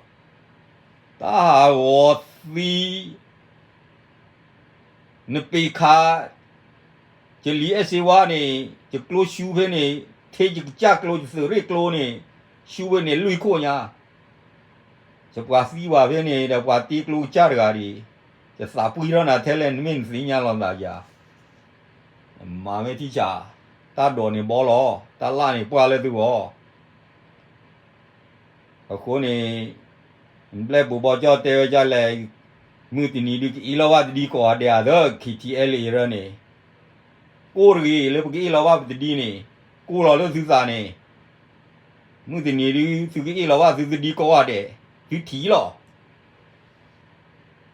တၢ်ဟးဂီၤသံ နပ့ၤခး ယလံၤအဲၣ်စ့ဝါန့ၣ် ယကျိရှူဖဲန့ၣ် ထဲယကစၢ်ကျိ ယသုးရ့ၣ်ကျိန့ၣ် ရှူဖဲန့ၣ်လွံၢ်ခိၣ်ညါ, ယပှၤသံဝဲဖဲန့ၣ်ဒီး ပှၤတ့ကျိကစၢ်တဂၤဒံး, ယသးပှံၢ်ထီၣ်နၤထဲလဲၣ် နမ့ၢ်နသ့ၣ်ညါလီၤနသးယၤ, မၤမ့ၢ်ထံၣ်ဆး, တၢ်ဒိးန့ၣ်ဘီလီၤ, တၢ်လၢ်န့ၣ်ပှၢ်လၢသုဂီၢ် အဃိန့ၣ် နဘျဲၣ်ပူၤဘီကၠီတဲဝဲဒ်လဲၣ်, မုၢ်တနံၤဒုးကအ့ၣ်လိာ်ဘၣ်တဒံကိးဂၤဒဲးဧါသၢ ခံထံအဲလ့ရၢန့ၣ်, ကိၢ်တဂ့ၤလၢပကအ့ၣ်လိာ်ဘၣ်ပတဒံန့ၣ်, ကိၢ်လီၤလၢသုသးန့ၣ်, မုၢ်တနံၤဒုးသုကအ့ၣ်လိာ်ဘၣ်သုတဒံကိးဂၤဒဲး, သုထံၣ်လီၤ.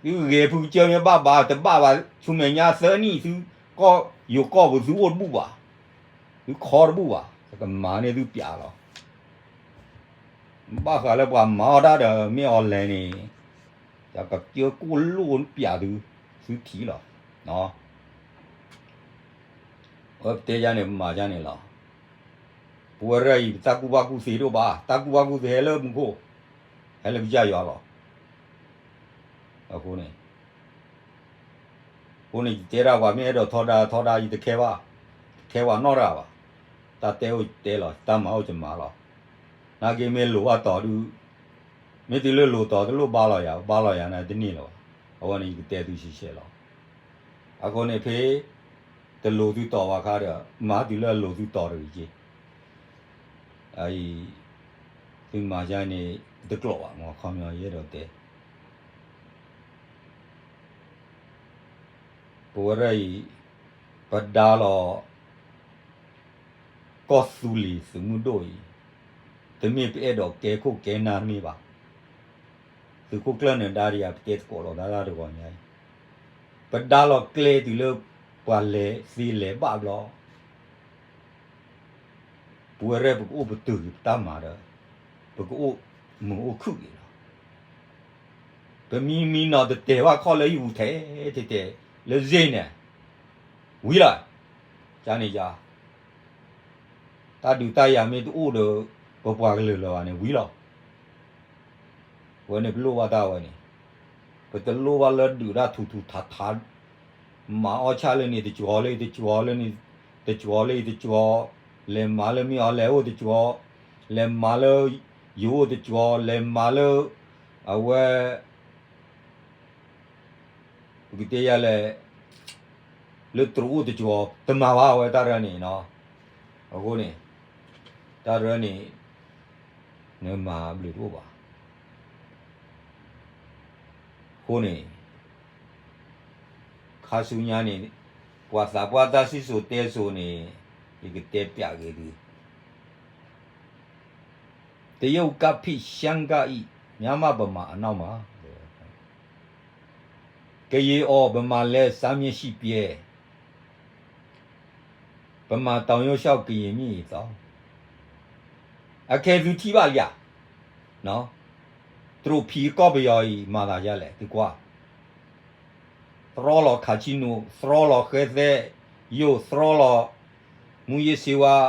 သုဂဲၤဖုကစၢၢ်မ့ၢ်ဘၣ်ဘၣ်တဘၣ်ဘၣ် ဆူမဲာ်ညါသၢနံၣ်သု ယိၤကီၢ်ပူၤသုအိၣ်တဘူၣ်ဘၣ်, သုခီတဘူၣ်ဘၣ်, ကမၤန့ၢ်သုပျးလီၤ. ဘၣ်ဃးလၢပှၤမၤအီၣ်တၢ်ဒီးမ့ၢ်အီၤလဲၣ်န့ၣ်, ယကစၢၢ်ကိၢ်လိၣ်ပျးသု, သုထံၣ်လီၤ. အဝဲပတဲယါန့ၣ် ပမၤယါန့ၣ်လီၤ. ပဝဲရၢ်အံၤ ပတၢ်ကူၣ်ဘၣ်ကူၣ်သ့တအိၣ်ဘၣ်, တၢ်ကူၣ်ဘၣ်ကူၣ်သ့ဟဲလၢမူခိၣ်, ဟဲလၢကစၢ်ယွၤလီၤ. အဃိန့ၣ် အဃိန့ၣ် ယတဲဒၣ်ပှၤမ့ၢ်အဲၣ်ဒိးထီဒါထီဒါ ယတခဲဘၣ်, တခဲပှၤနီတဂၤဘၣ်. တၢ်တဲအိၣ်ယတဲလီၤ, တၢ်မၤအိၣ်ယမၤလီၤ. နာ်က့မ့ၢ်လိၤဘၣ်တီၤဒုး, မ့ၢ်တုၤလၢလိၤတီၤတလိၣ်ဘါလီၤယၤ, ဘါလီၤယၤန့ၣ်တန့ၢ်လၢၤဘၣ်. အဝဲန့ၣ်ယကတဲသုဆံးဆဲးလီၤ. အဃိန့ၣ်ဖဲ တလိၤသုတီၤဘၣ်ခါဒီး မၤတုၤလၢအလိၤသုတီၤတဂ့ၤက့ အအံၤ သုမၤယါန့ၣ် တကျိးဘၣ် မ့ၢ်ခီပညီယအဲၣ်ဒိးတဲ ပဝဲဒၣ်အံၤ ပဒါလီၤ ကီၢ်သူလ့ၤသုးမုၢ်ဒိၣ်အံၤ တမ့ၢ်ပအဲၣ်ဒိးကဲခိၣ်ကဲနၢ်တမ့ၢ်ဘၣ်. သုးခိၣ်ကျၢၢ်နၢၤဒါဒီးယၤ ပတဲသကိးလိာ်သးတၢ်တဂီၤညါအံၤ ပဒါလီၤကျဲတုၤလၢ ပှၤလဲၤသ့လဲၤဘၣ်ဘျီ ပဝဲရဲၣ်ပကအိၣ်ပတုာ်က့ၤပတၢ်မၤဒီး ပကအိၣ်မုာ်အိၣ်ခုၣ်က့ၤလီၤ. ပမံမံနီၤတတဲာ်ဘၣ်ခီၣ်လၢဟံၣ်ပူၤထဲထဲတဲာ် လၢစ့ၢ်န့ၣ် ဝံၤလီၤ. ကန့ၣ်ယါ တၢ်ဒုးတၢ်ယၤမ့ၢ်တအိၣ်ဒီး ပပှၤကလုာ်လၢၤဘၣ်န့ၣ်ဝံၤလီၤ. ဝဲန့ၣ်ပလိၣ်ဘၣ်တၢ်ဝဲန့ၣ်, ပတလိၣ်ဘၣ်လၢဒုးတၢ်ထူထူထးထး, မၤအီၣ်ဆၣ်လၢန့ၣ်တကီၤလၢတကီၤလၢန့ၣ်တကီၤလၢအံၤတကီၤ, လဲၤမၤလၢမ့ၢ်အီၤလဲၤအိၣ်တကီၤ, လဲၤမၤလၢယိၤအိၣ်တကီၤ, လဲၤမၤလၢ အဝဲ ပကတဲယၤလဲၣ်, လၢတရူးအိၣ်တကီၤ တမၤဘၣ်ဝဲတၢ်ရၢန့ၣ်နီၤ. အဃိန့ၣ် တၢ်ရၢန့ၣ် နမၤဘျုးတအိၣ်ဘၣ်. အဃိန့ၣ် ခါဆူညါန့ၣ် ပှၤသးပှၢ်တၢ်စံၣ်စိၤတဲစိၤန့ၣ် ယကတဲပျးက့ၤသု တရုတ်ကဖိရှမ်းကအိ မြန်မာ့ဗမာအနောက်မှာ ကရင်အီၤ ဗမာလည်း စားမျက်ရှိပြဲ ဗမာတောင်ရိုးလျှောက် ကရင်မြစ်ရေသော် အခဲသုထံၣ်ဘၣ်လံဧါ, တရူးဖံးကီၢ်ပယီၤအံၤ မၤသးဒ်လဲၣ် သုကွၢ် သြီလီၤခးဆံနူ, သြီလီၤဃဲသဲ, ယိာ်သြီလီၤ မူးယစ်ဆေးဝါး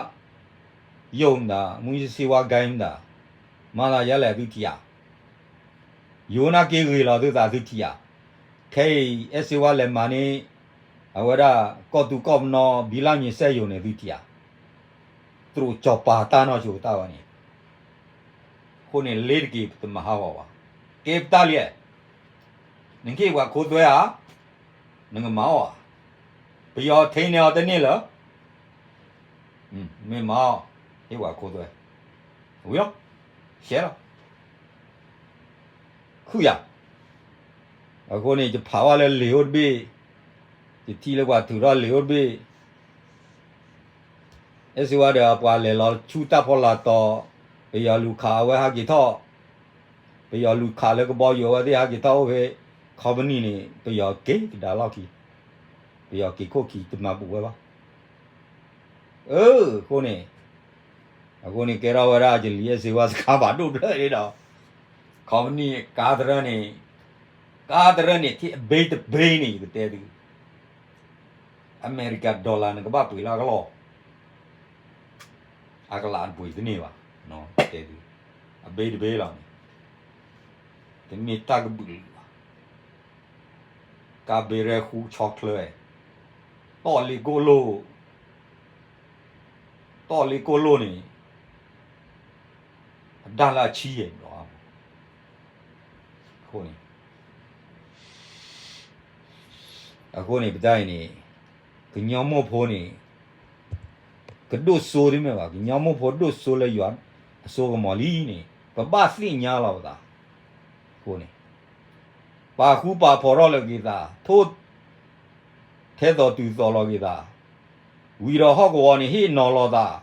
ယိာ်မတၤ မူးယစ်ဆေးဝါး ဂိုဏ်းမတၤ မၤသးဒ်လဲၣ်သုထံၣ်ဧါ. ယိာ်နာ်က့ဂ့ၤလီၤသုသးသုထံၣ်ဧါ. ခဲအံၤ အဲၣ်စ့ဝါလဲၤမၤန့ၢ် အဝဲဒၣ် ကီၢ်သူကီၢ်ပနီ ဘံလၢ်မံၤစဲၣ်ယိာ်န့ၣ်သုထံၣ်ဧါ. သရူးစီၤပၤတၢ်နီၢ်ဆိတၢ်ဝဲန့ၣ် အဃိန့ၣ် လ့တက့ၤပတမၤဟးဂီၤဘၣ်. ကဲပတၢ်လံ, နကဟ့ၣ်ပှၤခိသွဲဧါ, နကမၤအီၣ်ဧါ. ပယီၤထံန့ၢ်အီၤတန့ၢ်လၢၤ, မ့ၢ်မၤအီၣ်, ဟ့ၣ်ပှၤခိသွဲ, ဝံၤလီၤ, ရှဲလီၤ. ခုၣ်ယၤ, အဃိန့ၣ် ယဖးဝဲလၢလံာ်အိၣ်တဘ့ၣ်, ယထံၣ်လၢပှၤထုးထီၣ်လံာ်အိၣ်တဘ့ၣ် အဲၣ်စ့ဝါဒီးအပှၤလဲၤလီၤဆူတၢ်ဖီလာ်တီၤ, ပယီၤလူၤခးအဝဲဟးက့ၤထီၣ်, ပယီၤလူၤခးလၢကဘီယူၤအဝဲသ့ၣ်ဟးက့ၤထီၣ်အိၣ်ဖဲ ခီပနံၣ်န့ၣ် ပယီၤက့ၤကဒါလီၢ်ခံ, ပယီၤက့ၤခိၣ်ခံတမၤဘူးဝဲဘၣ်. အၢ အဃိန့ၣ်, အဃိန့ၣ်ကဲထီၣ်ဝဲဒၣ်ယလံာ်အဲၣ်စ့ဝါစခါဘၣ်ဒိၣ်ဖျၢၣ်ဒီး, ခီပနံၣ်ကါတရၢန့ၣ်, ကါတရၢန့ၣ် ထံၣ်အဘ့တဘ့န့ၣ် ယကတဲသု အမဲရကၤ dollar နကဘၣ်ပှ့ၤလၢအကလီၢ်, အကလးတပှ့ၤတန့ၢ်ဘၣ်, တဲသု, အဘ့တဘ့လီၤန့ၣ်, တမ့ၢ်တၢ်ကဘုးလံဘၣ်, ကါဘ့ရဲၣ်ဃူဆီချၢ, တီၢ်လ့ကိၣ်လိၣ်, တီၢ်လ့ကိၣ်လိၣ်န့ၣ်, အဒါလၢအဆံယဲၢ်ဘျီ, အဃိန့ၣ် အဃိန့ၣ် ပတၢ်အံၤန့ၣ်, ကညီမိၢ်ဖိန့ၣ်, ကဒိၣ်စိတမ့ၢ်ဘၣ်, ကညီမိၢ်ဖိဒိၣ်စိလၢယွၤအစိကမီၤလံန့ၣ် ပဘၣ်သ့ၣ်ညါလီၤပသး, အဃိန့ၣ်, ပာ်ဃူပာ်ဖိးထီၣ်လီၤက့ၤသး, ထိၣ်, ထဲသိးတုၤသိးလီၤက့ၤသး, ဝံၤဒီးဟီၣ်ကဝီၤန့ၣ် ဟ့ၣ်နီၤလီၤသး,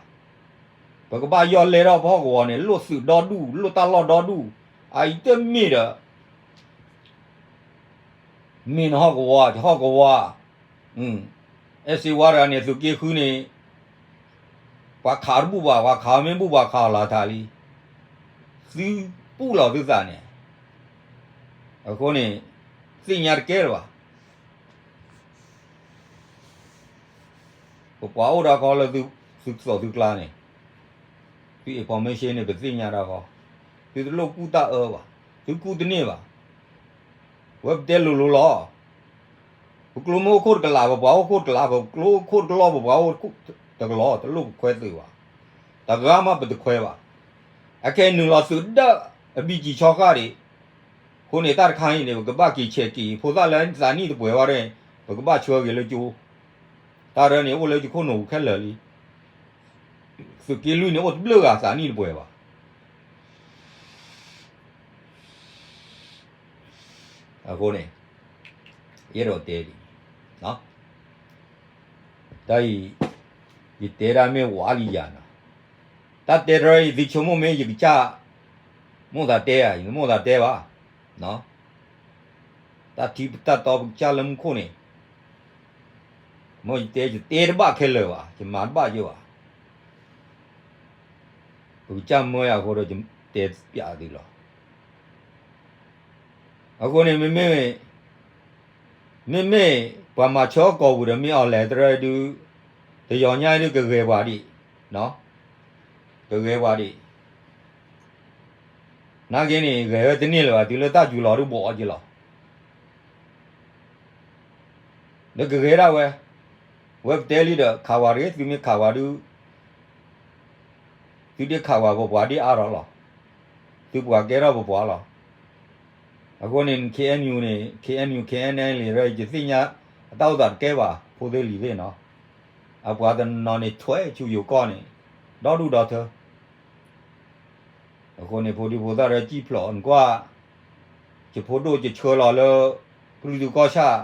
ပကဘၣ်ယီၢ်လဲထီၣ်ပဟီၣ်ကဝီၤန့ၣ် လိၣ်သုးဒီဒူၣ် လိၣ်တၢ်လီၢ်ဒီဒူၣ်, အအံၤတမ့ၢ်ဒီး မ့ၢ်နဟီၣ်ကဝီၤ ယဟီၣ်ကဝီၤ, အဲၣ်စ့ဝါတဂၤန့ၣ် သုးက့ဃုန့ၣ်, ပှၤခးတဘူၣ်ဘၣ် ပှၤခးမ့ၢ်ဘူၣ် ပှၤခးအီၤလီၤတၢ်လံ, သုပူၣ်လီၤသုသးန့ၣ်, အဃိန့ၣ်, သ့ၣ်ညါတကဲလၢၤဘၣ်. ပပှၤအိၣ်ဒီးခီလၢသုသိးသုကျါန့ၣ်, သု information န့ၣ် ပသ့ၣ်ညါဒီးခီ, သုတလိၣ်ကူၣ်တၢ်အၢဘၣ်, သုကူၣ်တန့ၢ်ဘၣ်. ဝဲပတဲလိၤလိၤလီၤ. ပကျိမ့ၢ်အိၣ်ခိၣ်တကလး ပပှၤအိၣ်ခိၣ်တကလး, ပကျိခိၣ်တကလီၢ် ပပှၤအိၣ်ခိၣ်တကလီၢ်, တလိၣ်ပခွဲးသုးဘၣ်. တဂၤမးပတခွဲးဘၣ်. အခဲနုာ်လီၤသုးဒၣ်အဘံကံၤဆီဃၣ်ဒံး, အဃိန့ၣ် တၢ်တခါအံၤန့ၣ် ပကဘၣ်က့ၤဆဲးက့ၤ ဖိသၣ်လၢသးနံၣ်တပှဲၤဘၣ်န့ၣ် ပကဘၣ်ဆှၢက့ၤလၢကၠိ, တၢ်ရၢန့ၣ်အိၣ်လၢယခိၣ်နူာ်ပူၤခဲလၢာ်လံ. သုးက့လွံၢ်န့ၣ် အိၣ်တဘျုးဂၤသးနံၣ်တပှဲၤဘၣ်. အဃိန့ၣ်, ယအဲၣ်ဒိးတဲဒ်အံၤ, တၢ်အံၤ, ယတဲဒၣ်မ့ၢ်ဝးလံယၤနီၤ, တၢ်တဲတရၢအံၤ သုဆိကမိၣ်မ့ၢ်ယကစၢ်, မိၣ်သးတဲဧါ, ယတမိၣ်သးတဲဘၣ်. တၢ်ထံတၢ်တီပကစၢ်လၢမူခိၣ်န့ၣ်, မ်ယတဲ ယတဲတဘၣ်ခဲလၢာ်ဘၣ်, ယမၤတဘၣ်ယဲဘၣ်. ပကစၢ်မၢယၤအဃိဒီး ယတဲပျးသုလီၤ. အဃိန့ၣ် မ့မ့ၢ်, မ့မ့ၢ်ပှၤမၤဆၢကီၢ်ပူၤဒီး မ့ၢ်အီၤလဲၤတရၢဒုး, တယီၤညါဒုးကဂဲၤပှၤဒံး, ကဂဲၤပှၤဒံး. နာ်က့န့ၣ် ဂဲၤဝဲတန့ၢ်လၢၤဘၣ် တုၤလၢတၢ်စူၤလီၤဒုးဘှီးက့ၤလီၤ. ဒီးကဂဲၤဒၣ်ဝဲ, ဝဲပတဲလံဒီး ခးဝၤတဂ့ၤ, သုမ့ၢ်ခးဝၤဒုး သုဒ့ခးဝၤ ပပှၤဒ့အါထီၣ်လီၤ. သုပှၤကဲထီၣ်ပပှၤလီၤ. အဃိန့ၣ် ခ့ၣ်အဲၣ်ယူၣ်န့ၣ် ခ့ၣ်အဲၣ်ယူၣ် ခ့ၣ်အဲၣ်အဲၣ် လံာ်ရၢ ယသ့ၣ်ညါ အတၢ်အိၣ်သးတကဲဘၣ် ဖိသ့ၣ်လံၤသ့ၣ်နီၤ. အပှၤတနီၤန့ၣ်ထွဲဆူယိၤကီၢ်န့ၣ် ဒီဒူၣ်ဒီထၢ အဃိန့ၣ် ဖိဒံဖိသၣ်ရၢ စံၣ်ဖျိးနကွၢ်, ယဖိဒိၣ်ယဆှၢလီၤလၢ ကလုာ်ဒူၣ်ကီၢ်ဆၣ်,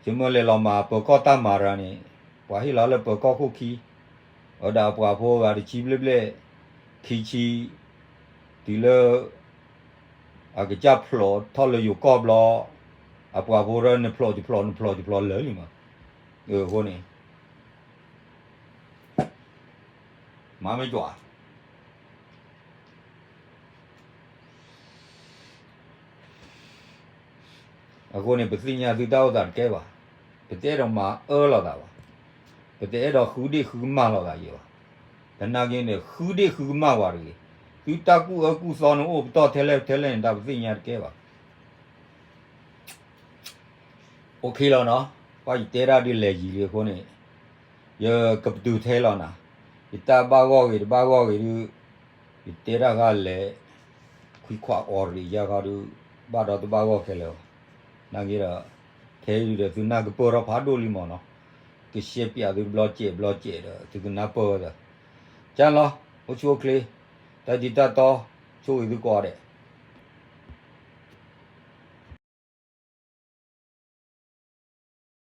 ယမၢလဲၤလီၤမၤပၢၤကီၢ်တၢ်မၤရၤန့ၣ် ပှၤဟ့ၣ်လီၤလၢပၢၤကီၢ်ခိၣ်ခံ, အဝဲဒၣ်အပှၤဖိဂၤတဆံဘျဲၣ်ဘျဲၣ်, ခံဆံ, တုၤလၢ အကစၢ်ဖျိးထီၣ်လၢယိၤကီၢ်ဘျီ, အပှၤဖိရၢ နဖျိးယဖျိး နဖျိးယဖျိးလၢာ်လံမး, အဃိန့ၣ် မၤမ့ၢ်ကွၢ် အဃိန့ၣ် ပသ့ၣ်ညါသုတၢ်အိၣ်သးတကဲဘၣ်, ပတအဲၣ်ဒိးမၤအၢလိာ်သးဘၣ်, ပတအဲၣ်ဒိးဃုဒ့ၣ်ဃုကမၣ်လိာ်သးယံၤဘၣ်, သနာ်က့န့ၣ် ဃုဒ့ၣ်ဃုကမၣ်ဝဲတဂ့ၤ, သုတၢ်ကူၣ်အၢကူၣ်သီန့ၣ်အိၣ်ပတီၢ်ထဲလဲၣ်ထဲလဲၣ်န့ၣ် တၢ်ပသ့ၣ်ညါတကဲဘၣ်. အိၣ်ခ့လီၤနီၤ, ပှၤယတဲတၢ်ဒုးလဲၤယံၤလံအဃိန့ၣ်, ယကပတုာ်ထဲလီၤနၤ, ယတၢ်ဘၣ်ဂီၢ်ဂ့ၤတဘၣ်ဂီၢ်ဂ့ၤဒုး, ယတဲတၢ်ဃၣ်လဲၤ, ခွံခွါအီၤရံၤယါခီဒုး, ဘၣ်ဒီးတဘၣ်ဂီၢ်ခဲလၢာ်ဘၣ်, နာ်က့ဒီး, ခဲအံၤဒီးသုနၢ်ကပၢၢ်ထီၣ်ဖးဒိၣ်လံမးနီၤ, ကရှဲပၠးသုတဘျီစဲးဘျီစဲးဒီး သုကနၢ်ပၢၢ်ဝဲဒီး, ကၢ်လီၤ, အိၣ်ဆူၣ်အိၣ်ချ့, တၢ်ဒံးတၢ်တီ, ဆိၣ်ဂ့ၤသုကိးဂၤဒဲး.